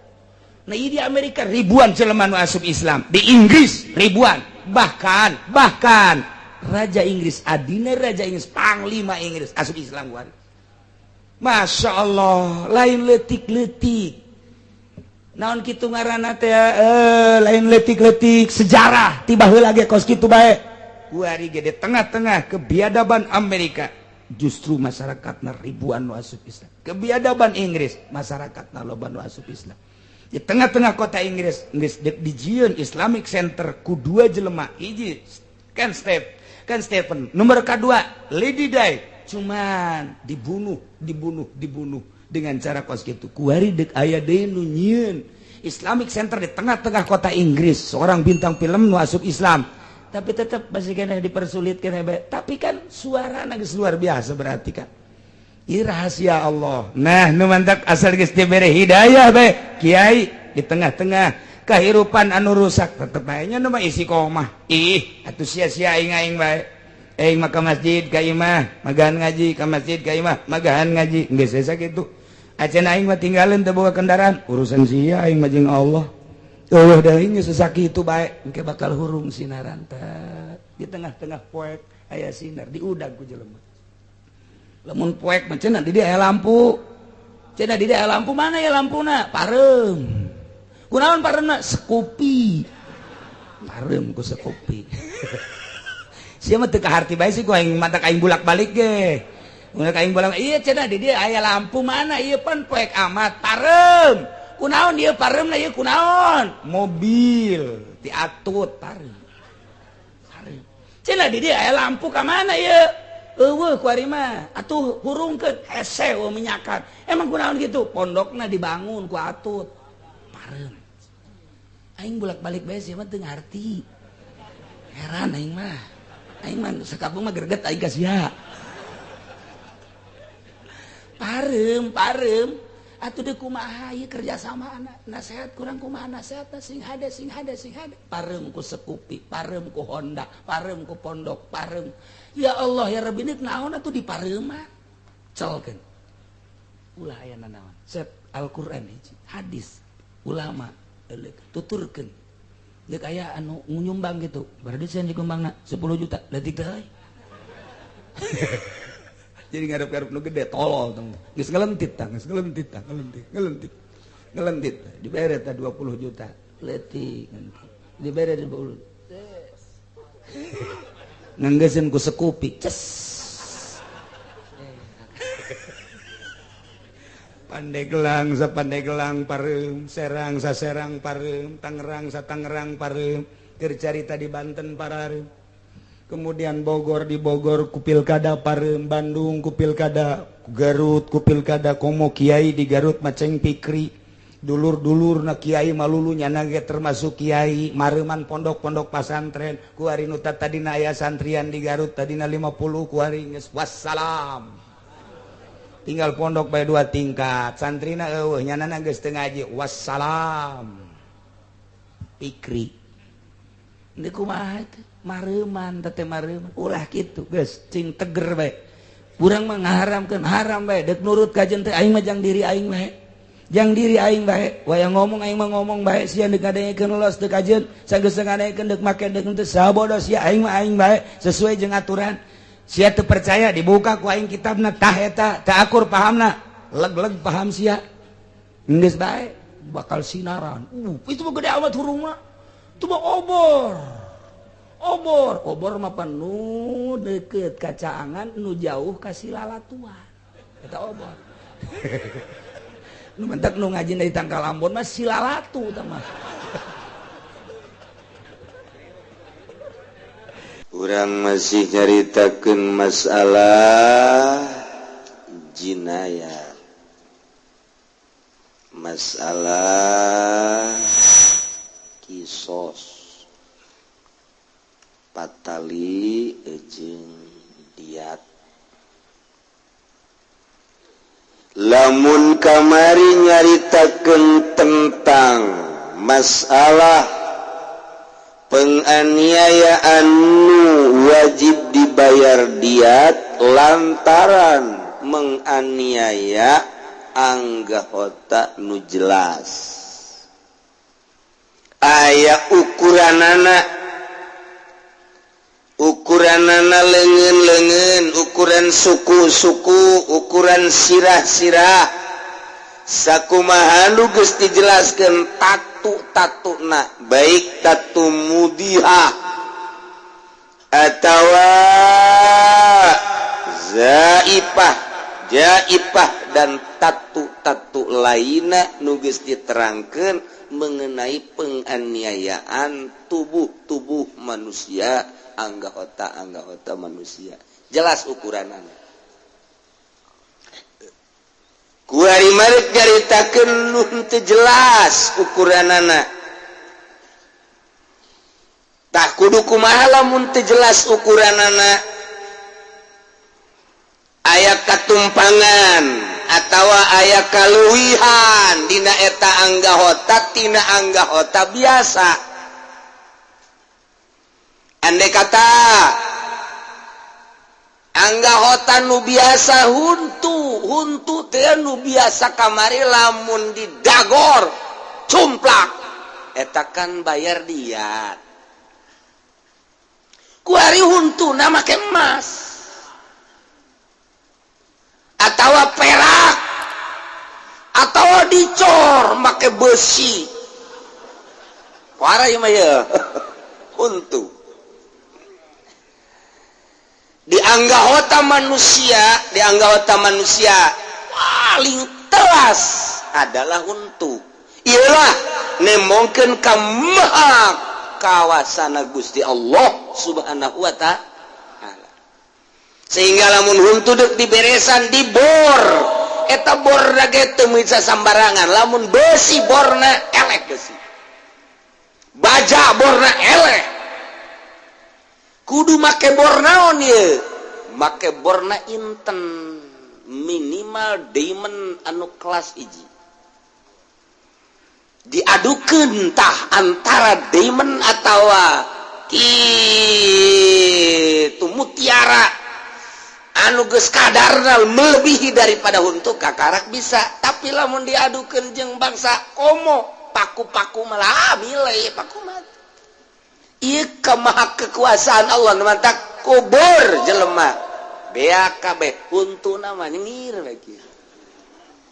Nah, di Amerika ribuan jelema nu asup Islam, di Inggris ribuan, bahkan bahkan Raja Inggris, adina Raja Inggris, Panglima Inggris asup Islam kuari. Masya Allah, lain letik-letik. Naon kitu ngaranna teh, lain letik-letik sejarah tiba heula ge kos kitu bae. Kuari ge di tengah-tengah kebiadaban Amerika justru masyarakatna ribuan nu asup Islam. Kebiadaban Inggris, masyarakatna loba nu asup Islam. Di tengah-tengah kota Inggris geus dijieun Islamic Center ku dua jelema, hiji Ken Step kan Stephen, nomor kedua Lady Di, cuman dibunuh dibunuh dibunuh dengan cara kos gitu. Kuari dek aya deui nu nyieun Islamic Center di tengah-tengah kota Inggris, seorang bintang film nu asup Islam, tapi tetap masih kena dipersulit kena. Tapi kan suara geus luar biasa, berarti kan ini rahasia Allah. Nah, nu mantak asal geus dibere hidayah bae kiai, di tengah-tengah kehidupan anu rusak tetep bae nya nu mah isi komah. Ih atuh, sia-sia aing aing bae. Aing mah ka masjid ka imah magahan ngaji, ka masjid ka imah magahan ngaji, geus asa kitu. Acan aing mah tinggalin teu boga kendaraan, urusan sia, aing mah jeung Allah. Eueuh deui, geus sakitu bae engke bakal hurung sinaran teh. Di tengah-tengah poek aya sinar, diudag ku jelema. Lamun poek mah cenah di dieu aya lampu, cenah di dieu aya lampu, mana ya lampuna? Pareum. Kunaon pareumna? Scoopy. Pareum ku Scoopy. Sia mah teu kaharti bae sih ku aing, mantak aing bulak-balik ge. Mun aing bolak, iya cenah di dieu aya lampu, mana ieu pan poek amat? Pareum. Kunaon ieu pareumna, ieu kunaon? Mobil diatut pareum. Pareum. Cenah di dieu aya lampu, ka mana ieu? Eueuh ku ari mah. Atuh hurungkeun, hese eueuh minyakan. Emang kunaon gitu? Pondokna dibangun ku atut. Pareum. Aing bolak-balik bae sia mah teu ngarti. Heran aing mah. Aing mah sakampung mah greget aing ka sia. Pareum, pareum. Atuh deui kumaha ieu kerjasama anak nasehat kurang, kumaha nasehat sing hade sing hade sing hade. Pareum ku Scoopy, pareum ku Honda, pareum ku pondok, pareum. Ya Allah ya Rabbi, ini naon atuh di pareuman? Celkeun. Ulah aya nanaon. Set Al-Qur'an hiji, hadis ulama tuturkeun. Deuk aya anu nyumbang gitu. Berarti saya nyumbangna 10 juta, leutik teh. Jadi ngarep-ngarep nu gede tolol tong. Geus ngelentit tah, geus ngelentit tah, ngelentit, ngelentit. Ngelentit. Dibere tah 20 juta. Leutik dibere 20. Nganggeuskeun ku sekupi. Ces. Pandeglang sa Pandeglang pareum, Serang sa Serang pareum, Tangerang sa Tangerang pareum, keur carita di Banten parareum. Kemudian Bogor di Bogor ku pilkada pareum, Bandung ku pilkada, Garut ku pilkada, komo kiai di Garut maceng pikri. Dulur-dulur na kiai malulu nyana ge termasuk kiai, mareuman pondok-pondok pasantren, ku ari nu tadina aya santrian di Garut tadina 50 ku ari geus wassalam. Tinggal pondok bae 2 tingkat, santrina eueuh nyanana geus teu ngaji, wassalam. Pikri. Deui kumaha teh? Mareuman teh mareuman, ulah kitu geus cing teger bae. Urang mah ngaharamkeun haram bae, deuk nurut ka jeung teh aing mah jang diri aing bae. Jang diri aing bae, wayang ngomong aing mah ngomong bae, sia deuk ngadengekeun los teu kajeun, sageus ngadengekeun deuk make deuk henteu sabodo sia aing mah aing bae sesuai jeung aturan. Sia teu percaya dibuka ku aing kitabna tah eta teu akur pahamna leg-leg paham sia geus bae bakal sinaran. Itu mah gede amat hurung mah, itu mah obor obor obor mah penuh deket kacaangan nu jauh ka silalatuan eta obor. Nu mentak nu ngaji dari Tangkal Ambon mah silalatu tah mah. Urang masih nyaritakeun masalah jinayat, masalah kisos, patali jeung diat. Lamun kamari nyaritakeun tentang masalah penganiayaan nu wajib dibayar diat lantaran menganiaya anggota nu jelas aya ukuranana, ukuranana leungeun-leungeun, ukuran suku-suku, ukuran sirah-sirah. Sakumaha nu geus dijelaskeun tatu-tatuna, baik tatu mudihah atawa zaipah, jaipah dan tatu-tatu lainna nu geus diterangkeun mengenai penganiayaan tubuh-tubuh manusia, anggota-anggota manusia, jelas ukuranana. Kuari marek nyaritakeun nu teu jelas ukuranana. Tah kudu kumaha lamun teu jelas ukuranana? Aya katumpangan atawa aya kaluwihan dina eta anggota tina anggota biasa. Andai kata anggota nu biasa huntu, huntu teh nu biasa kamari lamun didagor cumplak eta kan bayar diat. Kuari huntu na make emas atawa perak atawa dicor make besi. Kuara ieu mah ye huntu. Di anggota manusia, di anggota manusia paling telas adalah huntu. Iyalah nemongkeun ka maha kawasana Gusti Allah Subhanahu wa ta'ala. Sehingga lamun huntu deuk diberesan dibor, eta borna ge teu bisa sambarangan. Lamun besi borna elek besi, baja borna elek. Kudu make bor naon ye? Make borna inten minimal diamond anu kelas hiji. Diadukeun tah antara diamond atawa kitu mutiara anu geus kadarna melebihi daripada huntu kakarak bisa. Tapi lamun diadukeun jeung bangsa komo paku-paku malah milih paku mah. Ieu kemaha kekuasaan Allah mantak kubur jelema Beak kabeh huntuna mah nyengir we kieu.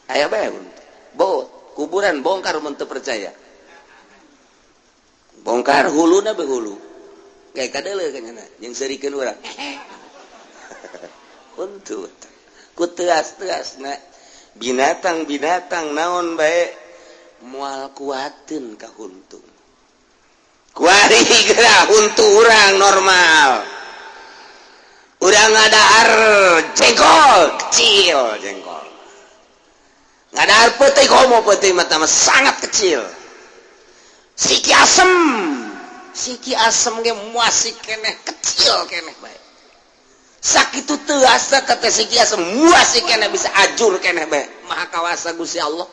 Aya bae huntu. Bot, kuburan bongkar mun teu percaya. Bongkar huluna be hulu. Kayak kadeuleu kan nya jeung seurikeun urang. Huntu. Ku teas-teasna binatang-binatang naon bae moal kuateun ka huntu. Kuari geura huntu urang normal. Urang ngadahar jengkol kecil jengkol. Ngadahar peuteuy komo peuteuy mah sangat kecil. Siki asem ge masih keneh kecil keneh bae. Sakitu teuasa teh siki asem masih keneh bisa ajur keneh bae. Maha kawasa Gusti Allah.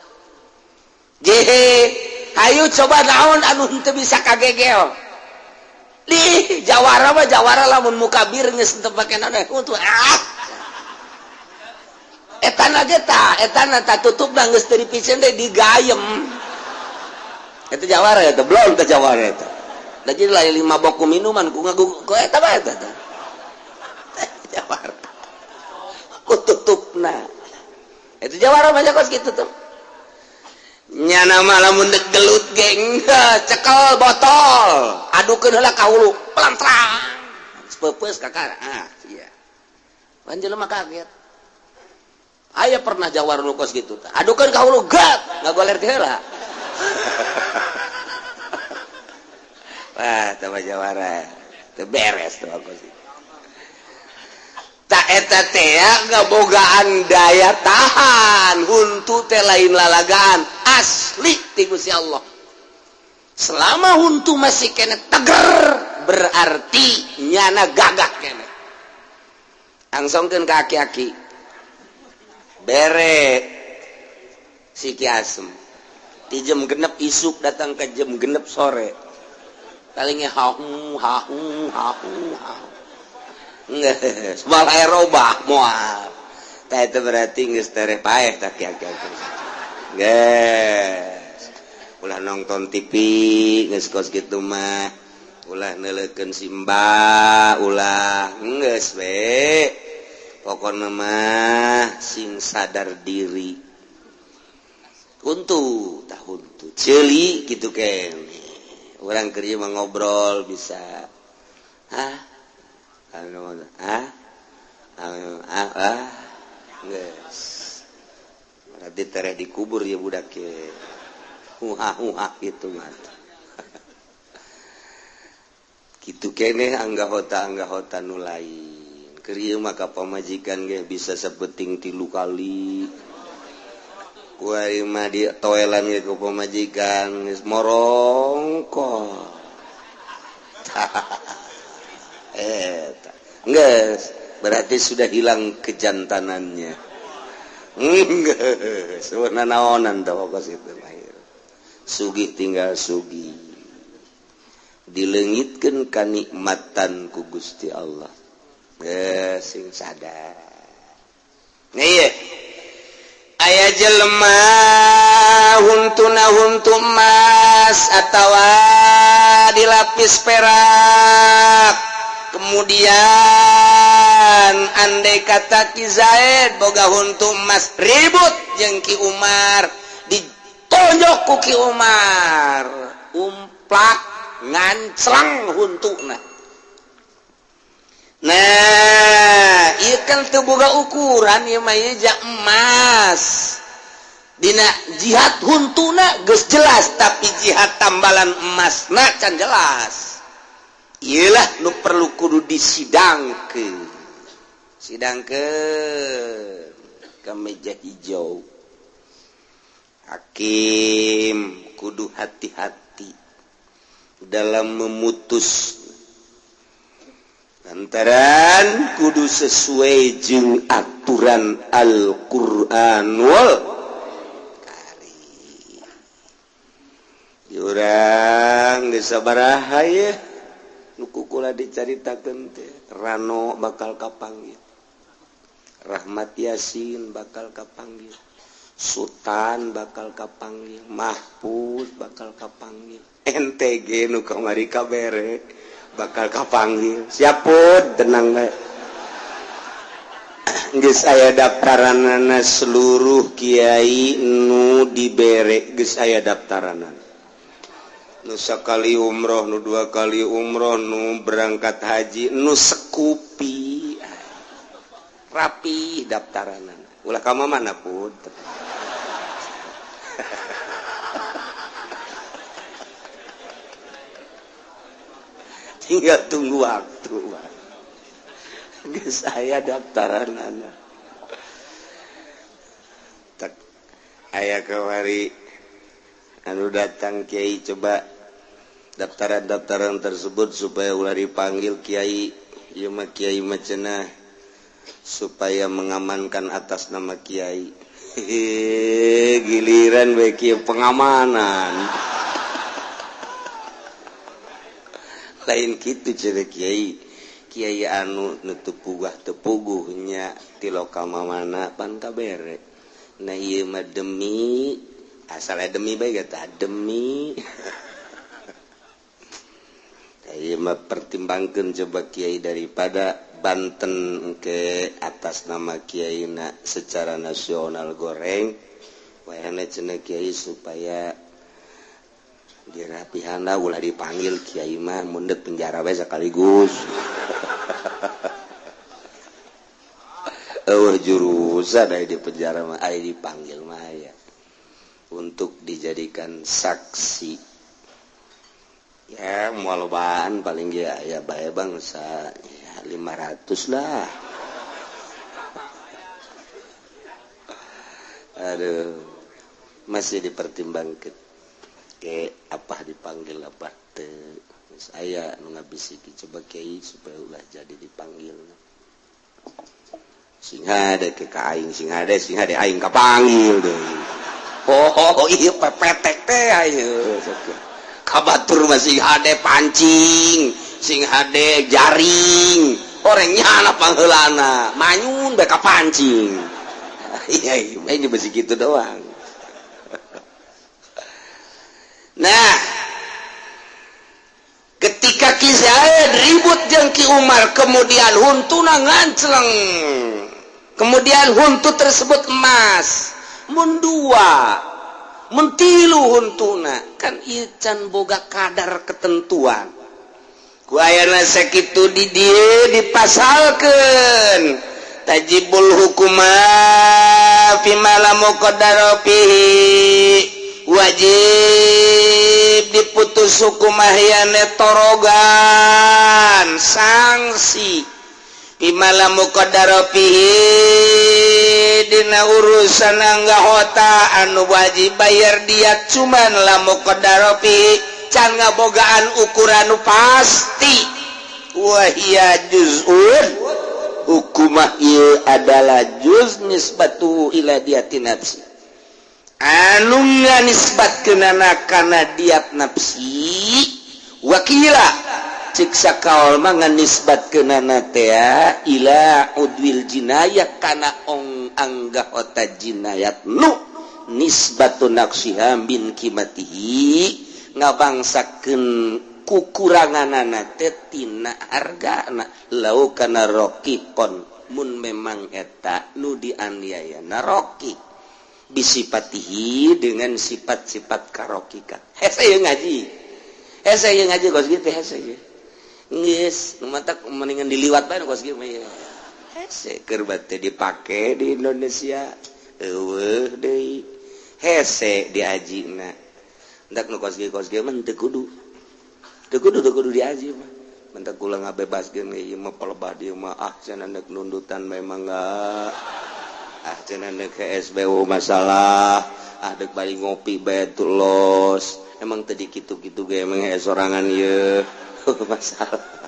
Jehe, hayu coba naon anu henteu bisa kagegel. Di jawara mah jawara lamun mukabir geus teu pake naon huntu ah. Etana ge tah, etana tah tutupna geus teu dipicen deui digayem. Eta jawara eta, belum teh jawara eta. Da jadi lain lima boku minuman ku ngagu ku eta bae eta. Jawara. Ku tutupna. Itu jawara banyak kos kitu tuh. Nyana mah lamun dek gelut ge cekel botol, adukeun heula ka hulu, pelantrang. Peupeus kakara. Ah, iya. Pan jelema kaget. Aya pernah jawara nu kos kitu tah. Adukeun ka hulu gat, ngagoler teh heula. Wah, teu jawara. Teu beres tuh kos kitu. Tak eta teh ngabogaan daya tahan, huntu teh lain lalagaan asli ti Gusti Allah. Selama huntu masih kene teger, berarti nyana gagah kene. Angsongkeun ka aki-aki. Bere siki asem. Di jam genep isuk datang ke jam genep sore. Palingnya hahu hahu hahu hahu. Geus moal aya robah moal. Tah eta berarti geus tereh paeh tah kieu-kieu. Geus. Ulah nonton TV geus kos kitu mah. Ulah neuleukeun simba, ulah geus we. Pokona mah sing sadar diri. Huntu tah huntu. Ceuli kitu keneh. Urang keur ieu mah ngobrol bisa. Hah? Ah, ah, ah, geus. Berarti tereh dikubur ya budak ye. Huha huha gitu mah. Kitu keneh anggahota nu lain. Keur ieu mah ka pamajikan ge bisa sapeting 3 kali. Ku aing mah di toelan ge ku pamajikan geus morongko. Geus, berarti sudah hilang kejantanannya. Geus, naonan tah kos itu mah. Sugih tinggal sugih. Dileungitkeun kanikmatan ku Gusti Allah. Geus sing sadar. Nih, aya jelema huntuna huntu emas atawa dilapis perak. Kemudian andai kata Ki Zaid boga huntu emas ribut jeung Ki Umar, ditonjok ku Ki Umar, umplak nganclang huntuna. Nah, ieu kan teu boga ukuran ieu mah ieu ja emas. Dina jihad huntuna geus jelas, tapi jihad tambalan emasna can jelas. Iyalah nu perlu kudu disidangkeun. Sidangkeun ke meja hijau. Hakim kudu hati-hati dalam memutus. Lantaran kudu sesuai jeung aturan Al-Qur'anul Karim. Urang geus sabaraha ye nu kukula dicaritakeun teh Rano bakal kapanggil, Rahmat Yasin bakal kapanggil, Sultan bakal kapanggil, Mahfuz bakal kapanggil, NTG nu kamari kabere bakal kapanggil. Siapun tenang bae. Geus aya daftaranana seluruh kiai nu dibere, geus aya daftaranana, nu sakali umroh, nu dua kali umroh, nu berangkat haji, nu sekupi rapi daftaranana. Ulah ka mana pun. Tinggal tunggu waktu. Geus aya daftaranana. Tak aya kawari anu datang, "Kiai, coba daftaran-daftaran tersebut supaya ulah dipanggil kiai. Ieu mah kiai mah cenah supaya mengamankan atas nama kiai." Hehe, giliran we kieu pengamanan lain kitu cenah kiai. Kiai anu nutup puguh teu puguhnya ti lokal mana pan kabere. Nah, ieu mah demi asal demi bae kata demi. Ieu mah pertimbangkeun coba, Kiai, daripada Banten ke atas nama kiai na secara nasional goreng wayahna cenah kiai supaya dirapihana ulah dipanggil kiai mah, mundet penjara bae sekaligus. Eueuh jurusan aya di penjara mah, aya dipanggil mah aya untuk dijadikan saksi ya. Moal lobaan, paling ya ya bae bangsa ya 500 lah. Aduh, masih dipertimbangkan ke apa dipanggil apa teu. Saya nu ngabisiki, coba kiai supaya ulah jadi dipanggil. Sing hade ke ka aing, sing hade, sing hade aing kapanggil deui. Oh, iya, pepetek teh ayo kabatur masih hade pancing, sing hade jaring orang nyana pangheulana manyun bae pancing. Iya iya, ini masih gitu doang. Nah, ketika Ki Zaid ribut jeung Ki Umar, kemudian huntuna ngancleng, kemudian huntu tersebut emas, mun dua, mun tilu huntuna kan ieu can boga kadar ketentuan. Ku ayana sakitu di dieu dipasalkeun tajibul hukuma fima la muqaddara fihi, wajib diputus hukum ahyane torogan sanksi fima la muqaddara fihi dina urusan anggahota anu wajib bayar diat, cuman la muqaddara fihi, can ngabogaan ukuran nu pasti. Wahia juz'un, hukumah ieu adalah juz nisbatu ila diati nafsi, anu nganisbatkeunana kana diat nafsi. Wakila, cik sakaol mah nganisbatkeunana teh ila udwil jinayah, kana ong anggahota jinayat nu nisbatu naqsiha min qimatihi, ngabangsakeun kukuranganana teh tina hargana. Lau kana roqiqon, mun memang eta nu dianiaya roqiq bisipatihi, dengan sifat-sifat karoqiqan. Hese ieu ngaji, hese ieu ngaji kos kitu, hese ieu geus nu matak mendingan diliwat bae kos kieu mah ieu. Hese keur teh dipake di Indonesia eueuh deui, hese diajina. Endak nu kos kieu, kos kieu mah teu kudu, teu kudu, teu kudu diaji mah. Mentak kula ngabebaskeun ieu mah palebah dieu mah. Ah, cenah deuk nundutan memang enggak, ah cenah deuk SBU masalah, ah deuk bari ngopi bae los. Emang tadi kitu-kitu ge, emang sorangan ieu masalah.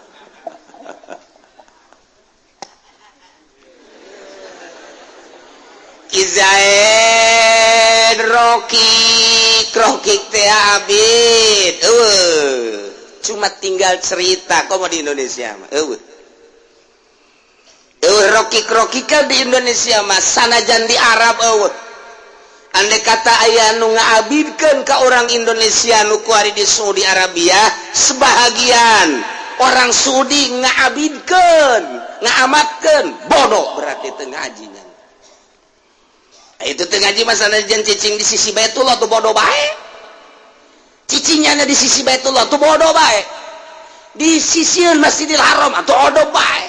Ki Zaid roqiq, roqiq teh abid eueuh, cuma tinggal cerita. Komo di Indonesia mah eueuh, eueuh roqiq roqiqan di Indonesia mah, sanajan di Arab eueuh. Andai kata aya nu ngaabidkeun ka orang Indonesia nu kuari di Saudi Arabia, sebahagian orang Saudi ngaabidkeun Ngaamatkeun bodoh, berarti teu ngaji nya. Itu teu ngaji. Masalah jen cicing di sisi Baitullah tuh bodoh bae. Cicingnya di sisi Baitullah tuh bodoh bae. Di sisi Masjidil Haram atau odob bae,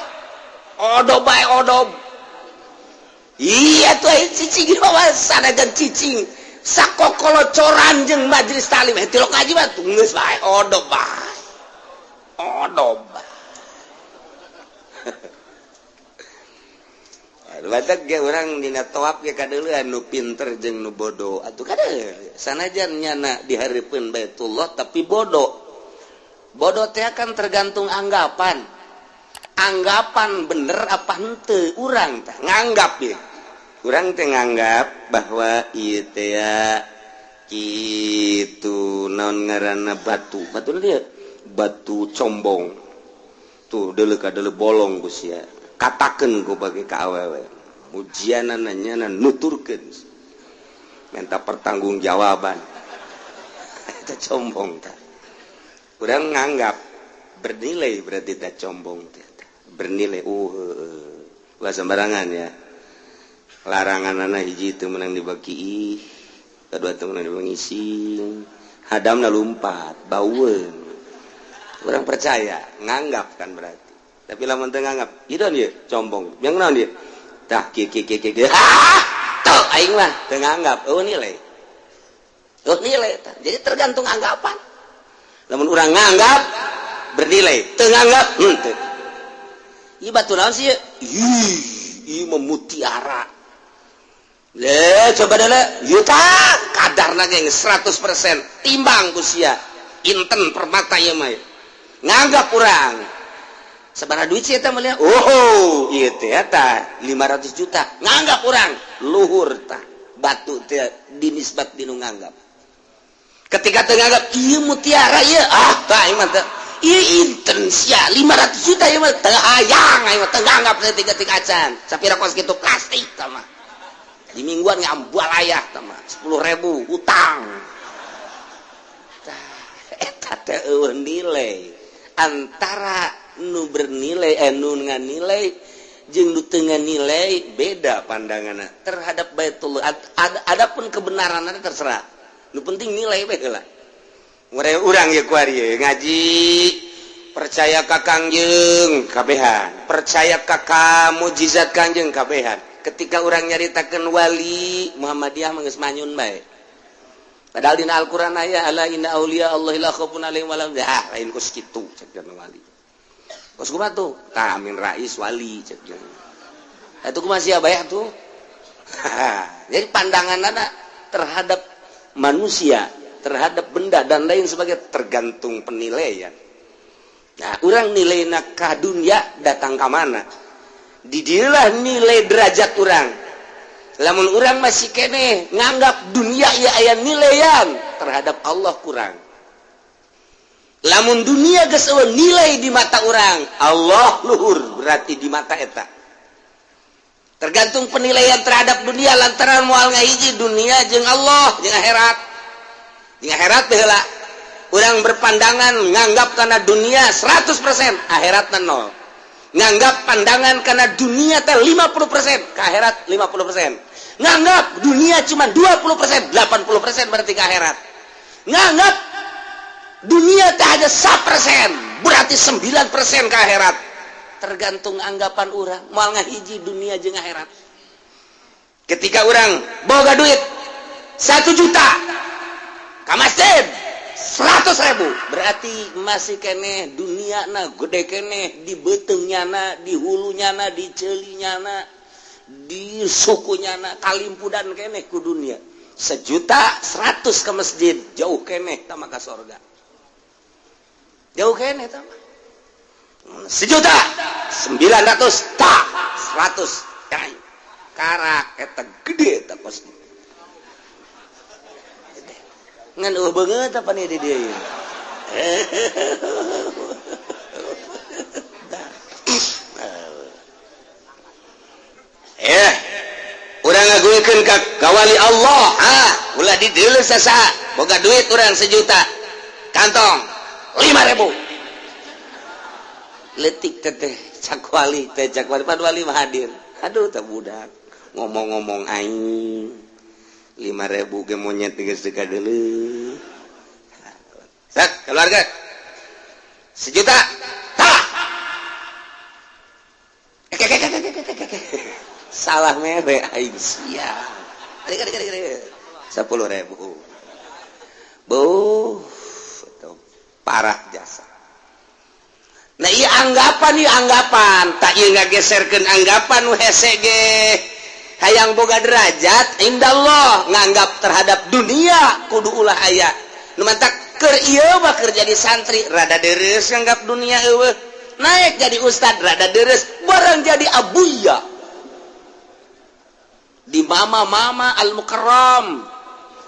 odob bae, odob. Iya tuh, cicing sanajan cicing sakokolocoran jeung majelis taklim, eh, tilok ngaji mah geus bae, odob bae, odob bae. Batak ge urang dina toap ge kadeuleun nu pinter jeung nu bodoh atuh. Kadeuleu sanajan nyana di hareupeun Baitullah tapi bodoh. Bodoh teh kan tergantung anggapan. Anggapan bener apa henteu urang teh nganggap ya. Urang teh nganggap bahwa ieu teh ya kitu, naon ngaranna, batu batu dia, batu combong tuh, deuleu ka deuleu bolong ku sia. Katakeun ku bagi ka awewe, ujianana nyana nuturkeun, minta pertanggungjawaban. Eta combong tah urang nganggap bernilai, berarti teh combong teh bernilai. Ulah sembarangan ya. Larangan anak hiji itu menang dibagi, kedua teu meunang dibagi, hadamna lumpat baueun. Urang percaya, nganggap kan berarti. Tapi lamun teu nganggap ieu dia combong yang naon dia tah, kieu kieu kieu kieu, ah tuh aing mah teu nganggap, oh nilai, oh nilai tah. Jadi tergantung anggapan. Lamun urang nganggap bernilai, teu nganggap henteu. Ieu batu naon sih? Ih, ieu mah mutiara. Le, coba dulu. Ieu tah kadarna ge 100%, timbang ku sia. Inten permata ieu mah. Nganggap urang. Sabaraha duit sih eta meulian? Oh, ieu teh eta 500 juta. Nganggap urang luhur tah. Batu teh dinisbat dinu nganggap. Ketika teu nganggap ieu mutiara ieu, ah tah ieu mah teu. Ieu inten sia 500 juta ieu mah teu hayang, aing mah teu nganggap leutik-leutik acan. Sapira kos kitu plastik tah mah. Di mingguan ngambalayah tah mah 10.000 hutang. Tah eta teh eueuh nilai antara nu bernilai, eh, nu nilai jeung nu teu nilai, beda pandangan terhadap Baitullah. Adapun kebenaran terserah, nu penting nilai bae heula. Urang ya kuari ngaji percaya ka Kangjeng kabehan, percaya ka mujizat Kangjeng kabehan. Ketika urang nyaritakeun wali, Muhammadiyah mah geus manyun bae. Padahal dina Al-Qur'an aya ala inna auliya Allah la khaufun alaihim wa lahum, ah lain kos kitu cek wali. Kos kumaha tuh? Tah, Amin Rais wali cek. Itu kumaha sia bae tuh. Jadi pandangan anak terhadap manusia, terhadap benda dan lain sebagainya tergantung penilaian. Nah, orang nilai ka dunia datang ke mana? Didilah nilai derajat orang. Lamun orang masih kene nganggap dunia ya aya nilaian terhadap Allah, kurang. Lamun dunia geus nilai di mata orang, Allah luhur berarti di mata eta. Tergantung penilaian terhadap dunia, lantaran moal ngahiji dunia jeung Allah jeung akhirat. Jeung akhirat baheula urang berpandangan nganggap karena dunia 100%, akhirat 0. Nganggap pandangan karena dunia teh 50%, ke akhirat 50%. Nganggap dunia cuma 20%, 80% berarti ke akhirat. Nganggap dunia teh hanya 1%, berarti 9% ke akhirat. Tergantung anggapan orang, moal ngahiji dunia jeung akhirat. Ketika orang boga duit 1 juta ke masjid 100.000, berarti masih kene dunia na gede kene di beuteung na, di hulunya na, di celinya na, di sukunya na, kalimpudan kene ku dunia. 1.100.000 ke masjid, jauh kene tama ka sorga, jauh kene tama. 1.000.900 tak 100 karak eta gede eta kos gede. Ngan eueuh beungeut apa nih di dieu? Eh, urang ngaguekeun ka ka wali Allah, ah ulah dideuleu sasa. Boga duit urang 1 juta, kantong 5.000. Letik teteh cak wali teh, cak wali, pan wali mah hadir. Aduh, teh budak ngomong-ngomong aing 5.000 ge monyet geus teu kadeuleu. Sak keluarga 1 juta tah. Salah mere aing sia. 10.000. Bu, parah jasa. Nah, iya, anggapan, iya, anggapan tak, iya, ngageserkeun anggapan nu hese ge hayang boga derajat indallah, nganggap terhadap dunia kudu ulah aya nu mantak keur ieu mah. Keur jadi santri rada deres, nganggap dunia eueuh. Naik jadi ustad rada deres, barang jadi abuya di mama-mama al mukarram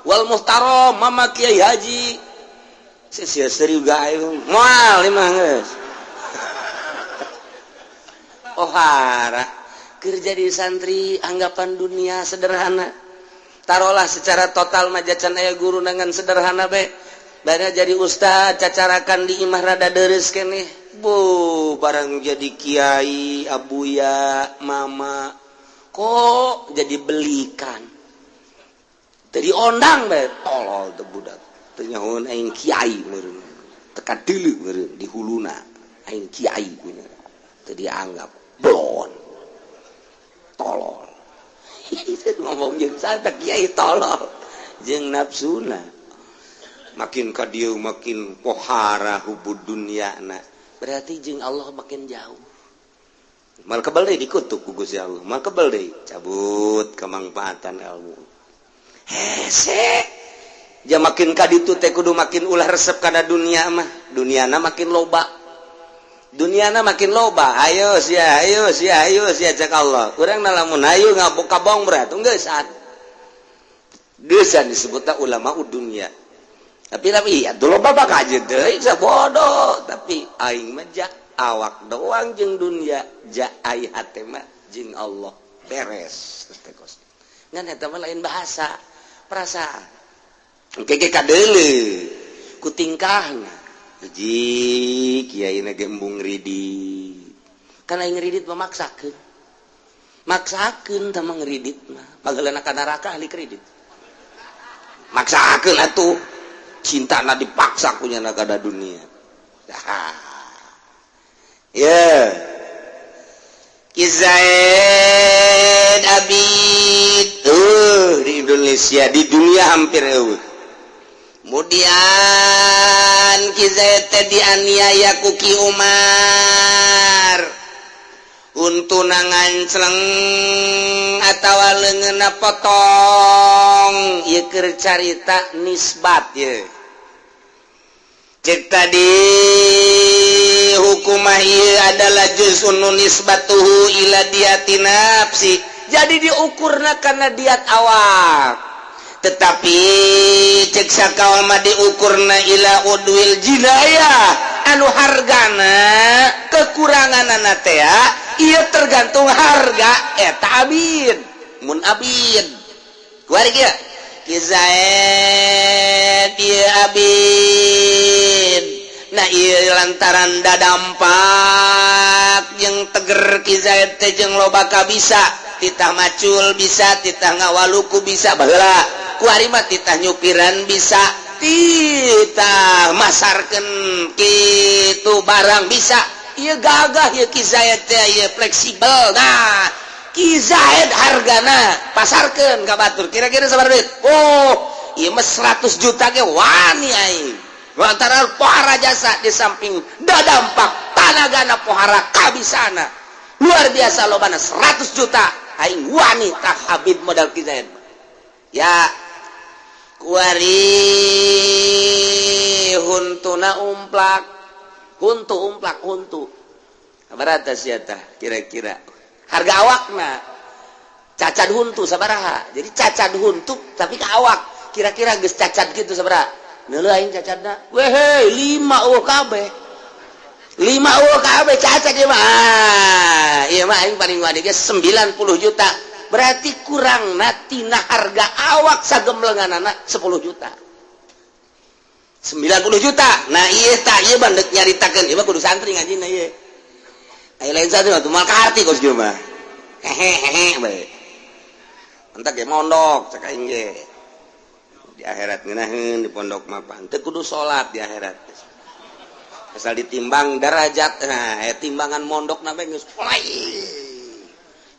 wal muhtaram, mama kiai haji sia serius gae moal lima geus. Oh, hara kerja di santri anggapan dunia sederhana, taruhlah secara total majacan aya guru dengan sederhana be. Bada jadi ustad cacarakan di imah rada deres keneh. Bu, barang jadi kiai, abuya, mama kok jadi belikan, jadi ondang be. Tolol teh budak, teu nyahoeun aing kiai meureun, teka deuleu meureun di huluna aing kiai punya teu dianggap blon. Tolol ngomong jeung saha kiai tolol jeung nafsuna. Makin ka dieu makin pohara hubud dunia na, berarti jeung Allah makin jauh. Mal kebal deui dikutuk ku Gusti Allah, mal kebal deui cabut kemangfaatan ilmu. Hese ja makin ka ditu teh kudu makin ulah resep kana dunia mah. Duniana makin loba, duniana makin loba. Ayo sia, ayo sia, ayo sia, cek Allah. Urang lamun ayo ngabuka bong berat geus geus disebutna ulama dunia. Tapi iya dulu bapak aja deui bodoh, tapi aing mah ja awak doang jeung dunia, ja ai hate mah jeung Allah beres. Ngan eta mah lain bahasa perasaan engke kadeuleu ku tingkahna. Hiji kiai na ge embung ngridit kan, aing ngridit mah maksakeun, maksakeun tah mah. Ngridit mah pagaleuna ka neraka ahli kredit. Maksakeun atuh, cinta na dipaksa punya kada dunia. Ya, Ki Zaid Abid di Indonesia, di dunia hampir eueuh. Kemudian Ki Zaid teh dianiaya ku Ki Umar, untuna ngancleng atawa leungeunna potong. Ieu keur carita nisbat ye. Cek tadi hukumah ieu adalah juz'un nisbatuhu ila diyati nafsi, jadi diukurna karena diat awak. Tetapi cek sakaul mah diukurna ila udwil jinayah, anu hargana kekurangan teh ieu tergantung harga eta abid. Mun abid kuari kieu, Ki Zaid ieu abid. Nah, ieu lantaran dadampak jeung teger Ki Zaid teh jeung loba kabisa, titah macul bisa, titah ngawaluku bisa baheula, kuari mah titah nyupiran bisa, titah masarkeun kitu barang bisa. Ieu gagah ieu Ki Zaid teh, ieu fleksibel. Nah, Ki Zaid hargana pasarkeun ka batur kira-kira sabaraha duit? Oh, ieu mah 100 juta ge wani aing, lantaran pohara jasa di samping dadampak tanagana pohara kabisana luar biasa lobana, 100 juta aing wani. Tak habib modal Ki Zaid ya. Kuari huntuna umplak, huntu umplak, huntu berapa sia tah kira-kira harga awakna? Cacat huntu sabaraha? Jadi cacat huntu tapi ke awak kira-kira geus cacat gitu sabaraha? Neuleuh aing cacatna wehe lima, oh kabeh lima, oh kabeh cacat ieu mah. Ah, ieu mah aing paling wani ge 90 juta. Berarti kurang tina harga awak sagemblenganana 10 juta, 90 juta. Nah, iya tak, iya bandek nyaritakeun ieu mah kudu santri ngajina ieu. Aya lain santri mah moal kaharti kos kieu mah. Hehe hehe bae. Entak ge mondok cek aing ge. Di akhirat ngeunaheun di pondok mah pan teu kudu salat di akhirat. Asal ditimbang derajat, nah aya timbangan mondok na bae geus play.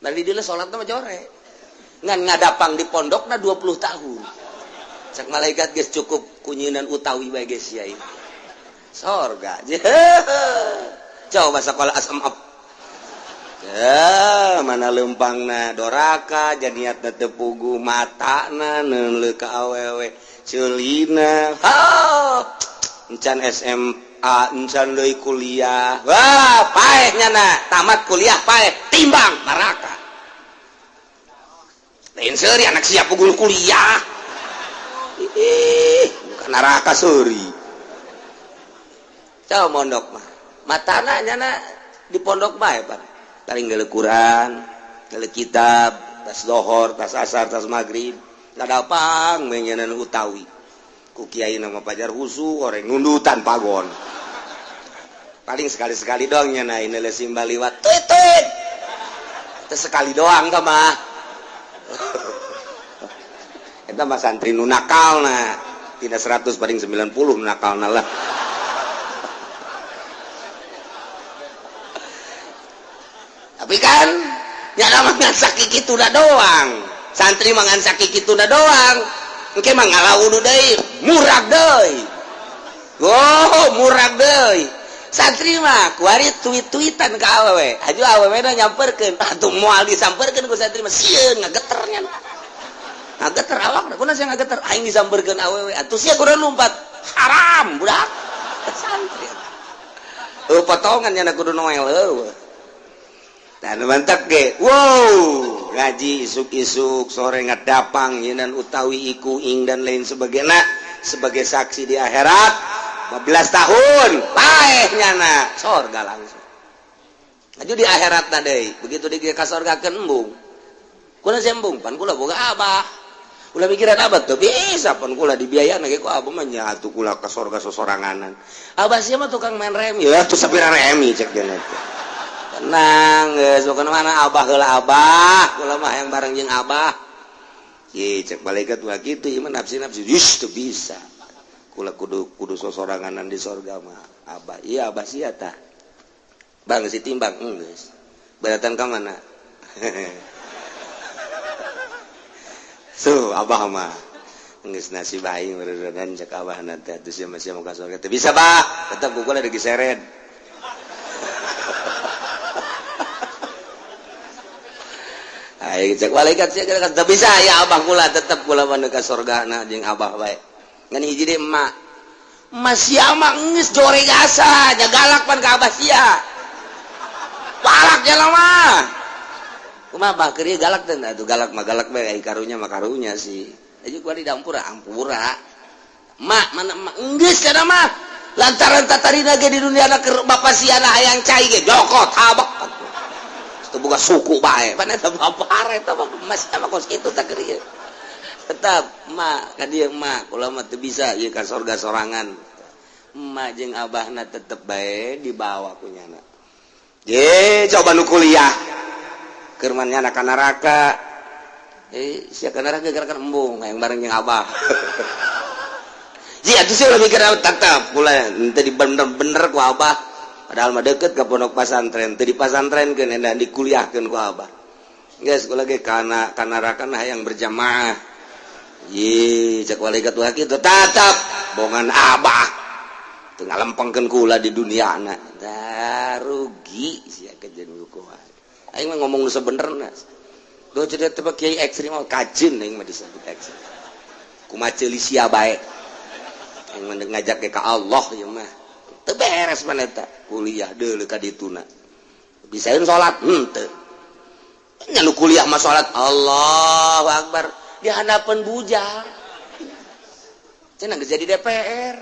Nah di dieu salat mah jore. Ngan ngadapang di pondokna 20 tahun. Cek malaikat geus cukup kunyinan utawi bae geus sia ieu. Sorga. Coba sekolah asam up. Ya, mana lempangna doraka jadiatna teu pugu matana neuleuh ka awewe ceulina. Oh, encan SMA, encan deui kuliah. Wah, paeh nyana, tamat kuliah paeh, timbang neraka. Lain seuri anak siap pugul kuliah. Ih, bukan neraka seuri. Coba mondok mah. Matana nyana di pondok bae pan. Paling geuleuh Quran, geuleuh kitab, tas lohor, tas asar, tas maghrib. Ngadapang menyenan utawi. Ku kiai nama pajar husu, orang nundutan pagon. Paling sekali-sekali doang nyana ini simbal liwat. Tuit tuit. Itu sekali doang ka mah. Eta mah santri nu nakalna. Tidak 100 paling 90 nu nakalna lah. Tapi kan nyana mah ngan sakitu da doang. Santri mah ngan sakitu da doang. Engke mah ngalawudu deui, murag deui. Oh, murag deui. Santri mah kuari tweet-tweetan ka awewe. Aju awewe na nyamperkeun. Atuh moal disamperkeun ku santri mah sieun ngageter nya. Ngageter awak, kunaon sia ngageter? Aing disamperkeun awewe. Atuh sia kudu lumpat. Haram budak. Santri. Eueuh potongan nya kudu noel eueuh. Dan mantap ge. Wow, ngaji isuk-isuk sore ngadapang nyinan utawi iku ing dan lain sebagainya sebagai saksi di akhirat 15 tahun paeh nyana sorga langsung. Aju di akhirat na deui, begitu di ka sorga keun embung. Kunaon sia embung? Pan kula boga abah. Ulah mikiran abah teu bisa pan kula dibiayana ge ku abah mah nya atuh kula ka sorga sosoranganan. Abah sia mah tukang main remi. Ya atuh sapira remi cek dieuna teh. Tenang geus pokona mana abah heula abah, kula mah hayang bareng jeung abah. Ye cek malaikat mah kitu ieu mah nafsi-nafsi geus teu bisa. Kula kudu kudu sosoranganan di sorga mah abah. Iya abah sia tah. Bang si timbang geus. Beratan ka mana? Tuh abah mah geus nasib aing beureunan cek abah na teh atuh sia mah sia ka sorga teu bisa bah, tetep ku kula digeseret. Aing cek malaikat sia teu bisa ya abah kula tetep kula mah ka sorgana jeung abah bae. Ngan hiji deui emak. Emak sia mah geus jore gasa nya galak pan ka abah sia. Palak jalan mah. Kumaha bah keur galak teh atuh galak mah galak bae ai karunya mah karunya sih. Aju kuari dampura ampura. Mak mana emak geus cenah mah. Lantaran tatarina ge di dunia na keur bapa sia na hayang cai ge jokot habek. Teu boga suku bae. Pan eta babar eta mah mas mah kos kitu tah keur ieu. Tetap mak ka dieu mak kula mah teu bisa ieu ka sorga sorangan. Emak jeung abahna tetep bae dibawa ku nyana. Ye coba nu kuliah. Keur mah nyana ka neraka. Sia ka neraka gara-gara embung hayang bareng jeung abah. Ji atuh sia ulah mikir tetep kula henteu dibener-bener ku abah. Padahal mah deket ka pondok pasantren, teu dipasantrenkeun endah dikuliahkeun ku abah. Geus kula ge kana ka neraka na hayang berjamaah. Ye cek malaikat mah kitu tetep bongan abah. Teu ngalempengkeun kula di duniana. Dah rugi sia kajeun ku aing mah ngomong nu sabenerna. Duh jadi teh kiai ekstrim mah kajeun aing mah disebut ekstrim. Kumaha ceuli sia bae. Aing mah ngajak ge ka Allah ieu mah. Teu beres mana eta kuliah deuleu ka dituna. Bisaeun salat henteu. Nya nu kuliah mah salat Allahu Akbar di handapeun bujang. Cenah geus jadi DPR.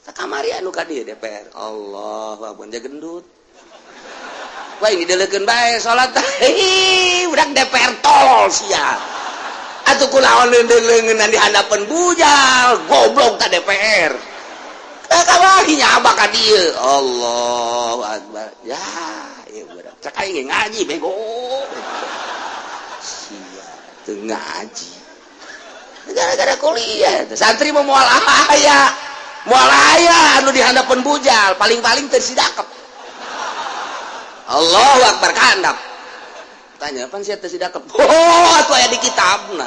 Tah kamari anu ka dieu DPR. Allahu Akbar gendut. Wah ini dileukeun bae salat. Hi, budak DPR tolol sia. Atuh kulaon leungeun-leungeunan di handapeun bujal, goblok ta DPR. Kamari nya abah ka dieu. Allahu Akbar. Ya, Cek aing ngaji bego. Sia teu ngaji. Gara-gara kuliah santri mau moal aya. Moal aya anu dihandapeun bujal, paling-paling teu sidakep. Allahu akbar kandap. Tanya, pan sia teu sidakep? Oh, atuh aya di kitabna.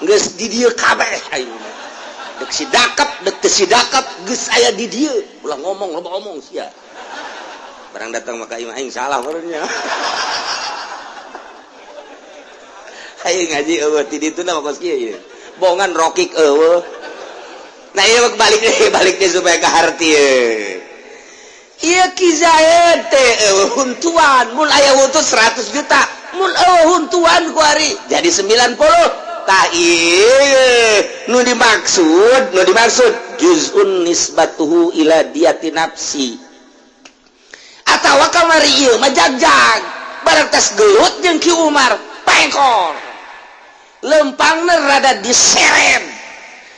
Geus di dieu kabeh aing mah. Dek sidakep, dek teu sidakep, geus aya di dieu. Ulah ngomong, loba omong sia. Barang datang maka imah aing salah meureunnya. Aing ngaji eueuh ti ditu na kos kieu ieu. Bongan rokik eueuh. Nah ieu balik deui, balik deui supaya kaharti ieu. Ieu Ki Zaid teh eueuh huntuan, mun aya huntu 100 juta, mun eueuh huntuan ku ari jadi 90. Tah ieu nu dimaksud, nu dimaksud juz'un nisbatuhu ila diyati nafsi. Atawa kamari ieu mah jagjag, barang tes gelut jeung Ki Umar pengkor. Lempangna rada diseret.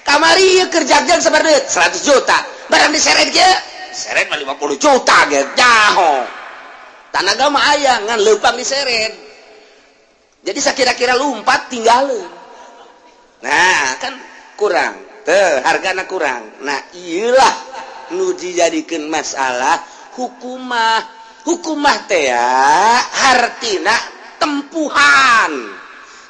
Kamari ieu keur jagjag sabar duit 100 juta, barang diseret kieu, seret mah 50 juta ge jaho. Tanaga mah aya ngan lempang diseret. Jadi sakira-kira lumpat tinggalin. Nah, kan kurang. Teu, hargana kurang. Nah, iyalah nu dijadikeun masalah hukumah. Hukumah teh hartina tempuhan.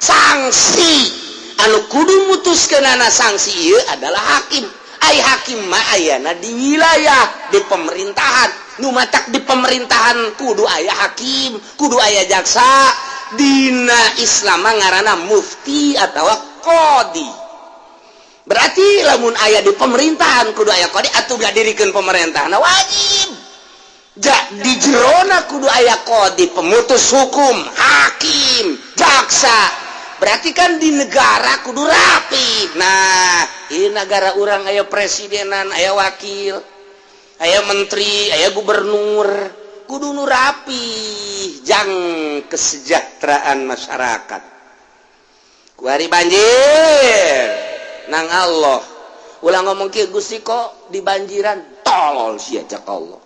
Sanksi anu kudu mutuskeunana sanksi ieu adalah hakim. Ai hakim mah ayana di wilayah, di pemerintahan. Nu matak di pemerintahan kudu aya hakim, kudu aya jaksa. Dina Islam mah ngaranna mufti atawa qadi. Berarti lamun aya di pemerintahan kudu aya qadi atuh ngadirikeun pemerintahna wajib. Ja, di jerona kudu aya qadi, pemutus hukum, hakim, jaksa. Berarti kan di negara kudu rapi. Nah, ini negara urang aya presidenan, aya wakil, aya menteri, aya gubernur, kudu nu rapi jang kesejahteraan masyarakat. Kuari banjir nang Allah. Ulah ngomong kieu Gusti kok dibanjiran, tolol sia cak Allah.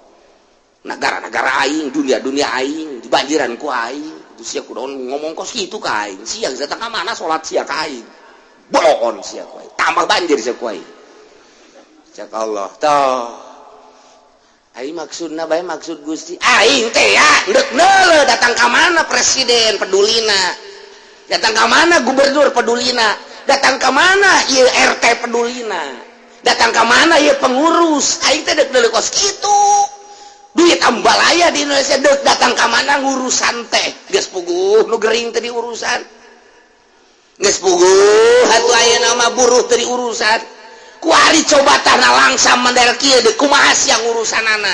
Negara-negara aing, dunia-dunia aing, dibanjiran ku aing. Sia kudu ngomong kos kitu ka aing. Sia geus datang ka mana salat sia ka aing. Bohon sia ku aing. Tambah banjir sia ku aing. Cak Allah, toh. Aing maksudna bae maksud Gusti. Aing teh ya ndek neuleuh datang ka mana presiden pedulina. Datang ka mana gubernur pedulina. Datang ka mana ieu RT pedulina. Datang ka mana ieu pengurus. Aing teh dek neuleuh kos kitu. Duit ambalaya di Indonesia dek datang ka mana ngurusan teh geus puguh nu gering teh diurusan. Geus puguh atuh aya nama buruh teh diurusan. Kuari coba tanah langsam model kieu deuk kumaha sia ngurusanana.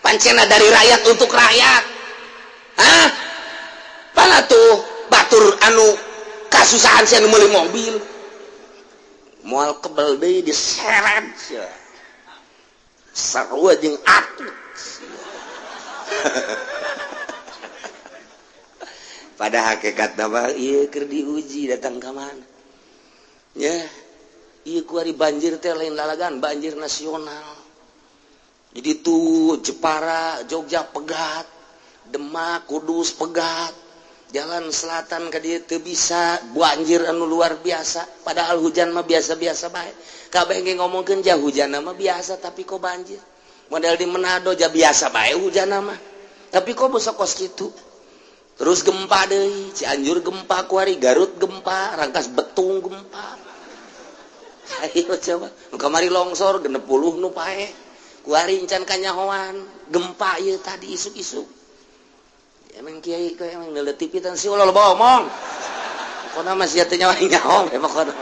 Pancena dari rakyat untuk rakyat. Hah? Pana tuh batur anu kasusahan sia nu meuli mobil. Moal kebel deui diseret sia. Sarua jeung atut. Pada hakikat nama ieu keur diuji datang ka mana? Ya, ieu kuari banjir teh lain lalagan, banjir nasional. Jadi tuh Jepara, Jogja pegat, Demak, Kudus pegat, jalan selatan ka dieu teu bisa, banjir anu luar biasa. Padahal hujan mah biasa-biasa bae. Kabeh ge ngomongkeun jah hujan mah biasa tapi kok banjir. Model di Manado ja biasa bae hujan mah. Tapi kok bisa kos kitu? Terus gempa deui, Cianjur gempa kuari, Garut gempa, Rangkas Betung gempa. Ayo coba, nu kamari longsor 60 nu paeh. Kuari encan kanyahoan, gempa ieu tadi isuk-isuk. Emang kiai kok emang neuleuh TV tan si ulah loba omong. Pokona mah sia teh nyawa nyaho pokona.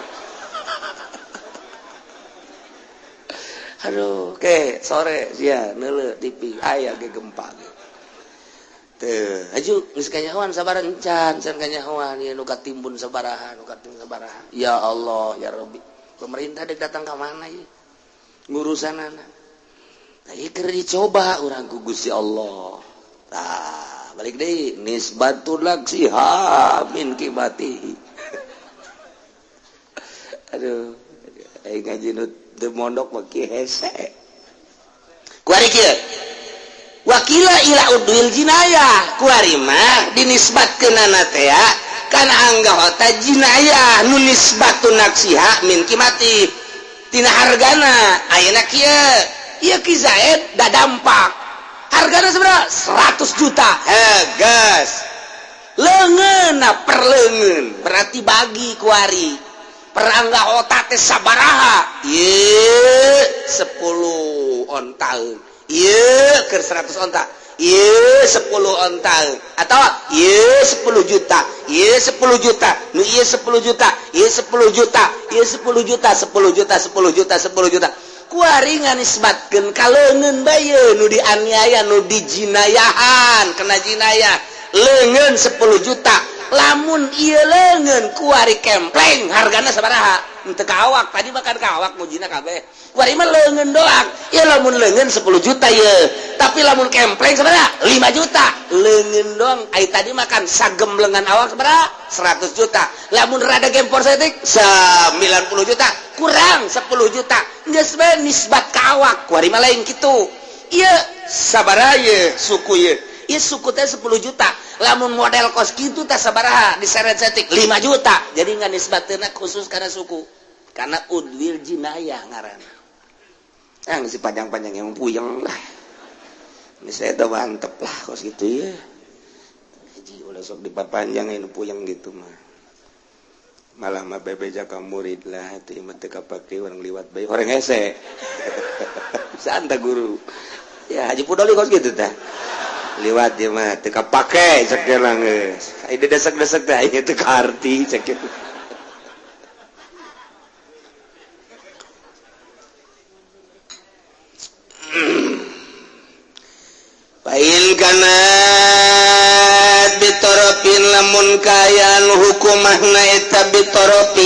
Aduh, oke, sore sia neuleuh TV aya ge gempa ge. Teu, aju geus kanyahoan sabaran encan, can kanyahoan ieu nu katimbun sabaraha, nu katimbun sabaraha. Ya Allah, ya Rabbi. Pemerintah dek datang ka mana ieu? Ngurusanana. Tah ieu keur dicoba urang ku Gusti Allah. Tah, balik deui nisbatul laksiha min kibatihi. Aduh, aing ngaji nu teu mondok mah kieu hese. Kuari kieu. Wakila ila udwil jinayah, kuari mah dinisbatkeunana teh kana anggota jinayah nu nisbatun nafsiha min qimati, tina hargana. Ayeuna kieu, ieu Ki Zaid dadampak hargana seberapa? 100 juta. Heges leungeunna per leungeun, berarti bagi kuari per anggota teh sabaraha. Ieu 10 onta, ieu keur 100 onta, ieu 10 onta, atau ieu 10 juta, ieu 10 juta, nu ieu 10 juta, ieu 10 juta, ieu 10 juta, 10 juta, 10 juta, 10 juta. Kuari nganisbatkeun ka leungeun bae nu dianiaya, nu dijinayahan, kena jinayah leungeun 10 juta. Lamun ieu leungeun kuari kempleng, hargana sabaraha? Henteu ka awak tadi, makan ka awak mujina kabeh. Kuari mah leungeun doang. Ieu lamun leungeun 10 juta ye, tapi lamun kempleng sabaraha? 5 juta leungeun doang. Ai tadi makan sagemblengan awak sabaraha? 100 juta. Lamun rada gempor saeutik 90 juta, kurang 10 juta, geus bae nisbat ka awak. Kuari mah lain kitu. Ieu sabaraha ye suku ye? Ieu suku teh 10 juta, lamun model kos kitu teh sabaraha? Diseret saeutik 5 juta. Jadi nggak nisbatkeunna khusus karena suku, karena udwil jinayah ngaranna. Ah, si panjang-panjang yang puyeng lah. Ini saya tuh mantep lah kos gitu ya. Haji ulah sok dipapanjang, ini puyeng gitu mah. Malah mah bebeja ka murid lah itu mah teu kapake, urang liwat bae, orang hese. Santa guru. Ya Haji Pudoli kos gitu tah. Liwat dia mah teu kapake cek lah geus. Ai desek-desek teh aing teu kaarti cek kitu. Fain kanat bitorofin, lamun kaayaan hukumahna eta bitorofin,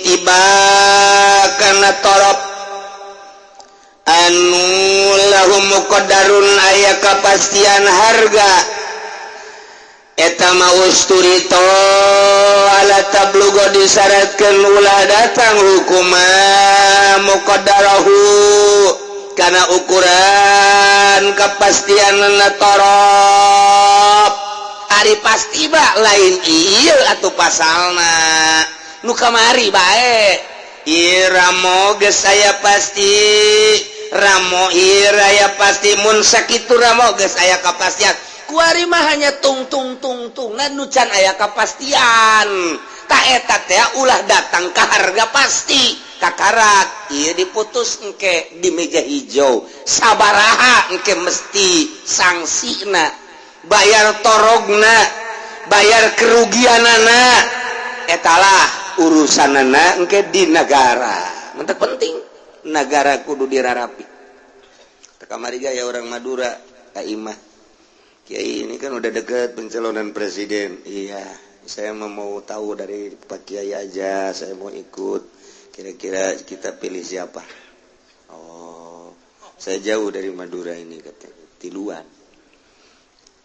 tiba kana torof anu lahu muqaddarun, aya kapastian harga, eta mah usturito ala tablugo, disyaratkeun ulah datang hukumah muqaddarahu kana ukuran kepastian torof. Ari pasti ba lain iya atau pasalna nu kamari bae. Ieu ramo geus aya pasti, ramo ieu aya pasti. Mun sakitu ramo geus aya kapastian, kuari mah hanya tung tung tung tung nu can aya kapastian. Tak eta teh ulah datang ke harga pasti, kakarak ieu diputus engke di meja hijau sabaraha engke mesti sanksina, bayar torogna, bayar kerugianana, etalah urusanana engke di negara. Mentak penting negara kudu dirarapi. Kamari ya orang Madura ka imah, "Kiai, ini kan udah deket pencalonan presiden." "Iya, saya mau tahu dari Pak Kiai aja, saya mau ikut, kira-kira kita pilih siapa?" "Oh, saya jauh dari Madura ini," katanya, "tiluan,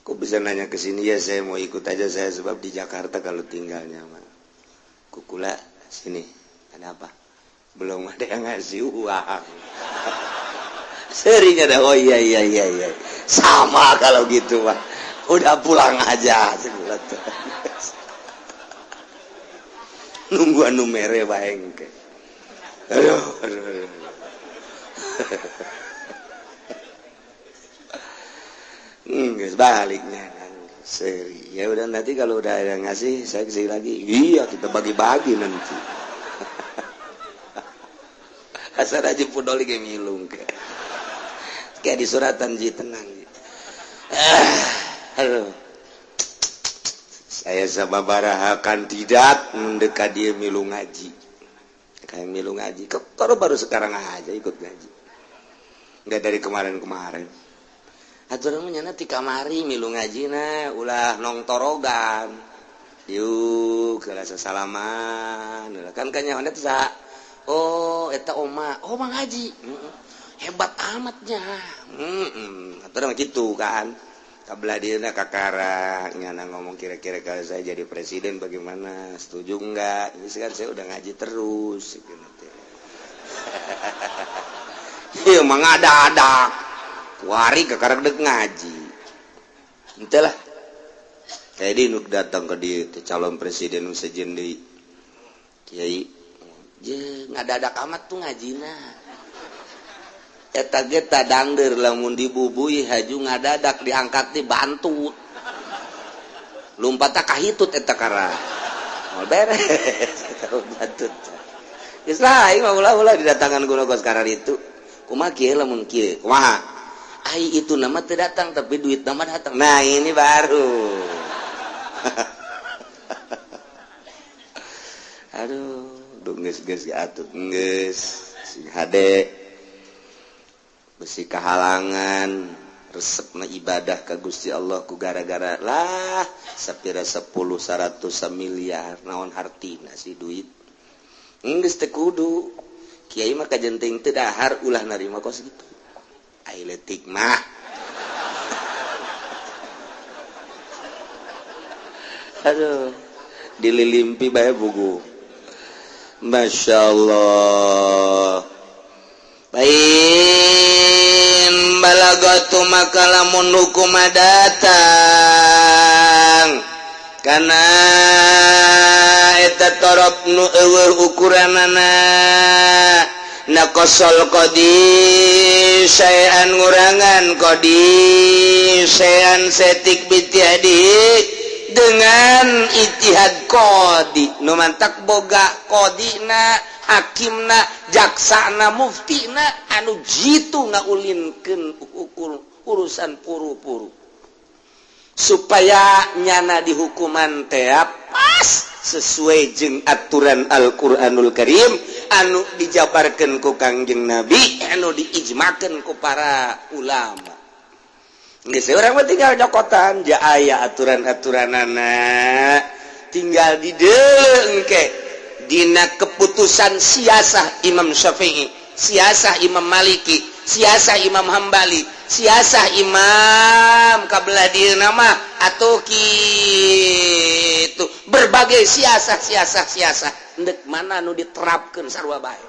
kok bisa nanya ke sini?" "Ya saya mau ikut aja saya, sebab di Jakarta kalau tinggalnya mah kukula sini ada apa, belum ada yang ngasih uang." Sering ada. "Oh iya iya iya iya, sama kalau gitu mah, udah pulang aja." Nunggu anu mere bae engke. Aduh, aduh, aduh. Geus baliknya seri. "Ya udah, nanti kalau udah ada yang ngasih saya kesini lagi." "Iya, kita bagi-bagi nanti." Asal aja pudoli ge milung ke. Kayak di suratan ji, tenang ji. Ah, aduh. Saya sababaraha kandidat mendekat dia milu ngaji. Kayak milu ngaji. Kok baru sekarang aja ikut ngaji? Enggak dari kemarin-kemarin. Aturan mah nyana ti kamari milu ngaji na ulah nong torogan. Yuk, kelas salaman. Kan kanya teh saha? Oh, eta oma. Oma ngaji. Hebat amatnya. Aturan mah gitu kan. Kabelah dieuna kakara nyana ngomong, kira-kira kalau saya jadi presiden bagaimana? Setuju enggak? Ini kan saya udah ngaji terus gitu. Iya, mah ngadadak. Kuari kakarek dek ngaji. Henteu lah. Kayak di nuk datang ke dieu teh calon presiden nu sejen deui. Kiai je ngadadak amat tuh ngajina. Eta ge tadangdeur lamun dibubui haju ngadadak diangkat di bantut. Lumpat kahitut eta kara. Moal beres eta bantut. Geus lah aing mah ulah-ulah didatangan ku kos kararitu. Kumaha kieu lamun kieu? Kumaha? Ai itu nama teu datang tapi duit nama datang. Nah ini baru. Aduh, duh geus-geus atuh geus sing hade. Besi kahalangan resepna ibadah ka Gusti Allah ku gara-gara lah sapira 10 100 miliar naon hartina si duit. Geus teu kudu. Kiai mah kajenting teu dahar ulah narima kos gitu. Ai leutik mah. Aduh, dililimpi bae buku. Masya Allah. Bain balagatu maka lamun hukum datang kana eta torop nu eueuh ukuranana naqasal qadi saean ngurangan qadi saean setik bitihadi dengan ijtihad qadi nu mantak boga qadina hakimna jaksana muftina anu jitu ngaulinkeun ukur urusan puru-puru supaya nyana dihukuman teh pas sesuai jeung aturan Al-Qur'anul Karim anu dijabarkeun ku Kangjeng Nabi anu diijmakeun ku para ulama. Geus urang mah tinggal nyokotan ja aya aturan-aturanana tinggal dideung engke dina keputusan siasah Imam Syafi'i, siasah Imam Maliki, siasah Imam Hambali, siasah Imam kabelah dieuna mah atuh kitu berbagai siasah ndek mana nu diterapkeun sarua bae.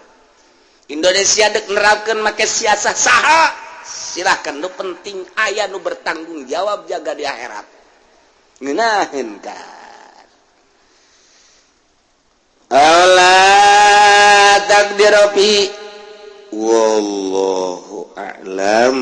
Indonesia dek nerapkeun make siasah saha silahkan, nu penting aya nu bertanggung jawab jaga di akhirat. Ngeunaheun kan. Ala takdir fi wallahu a'lam.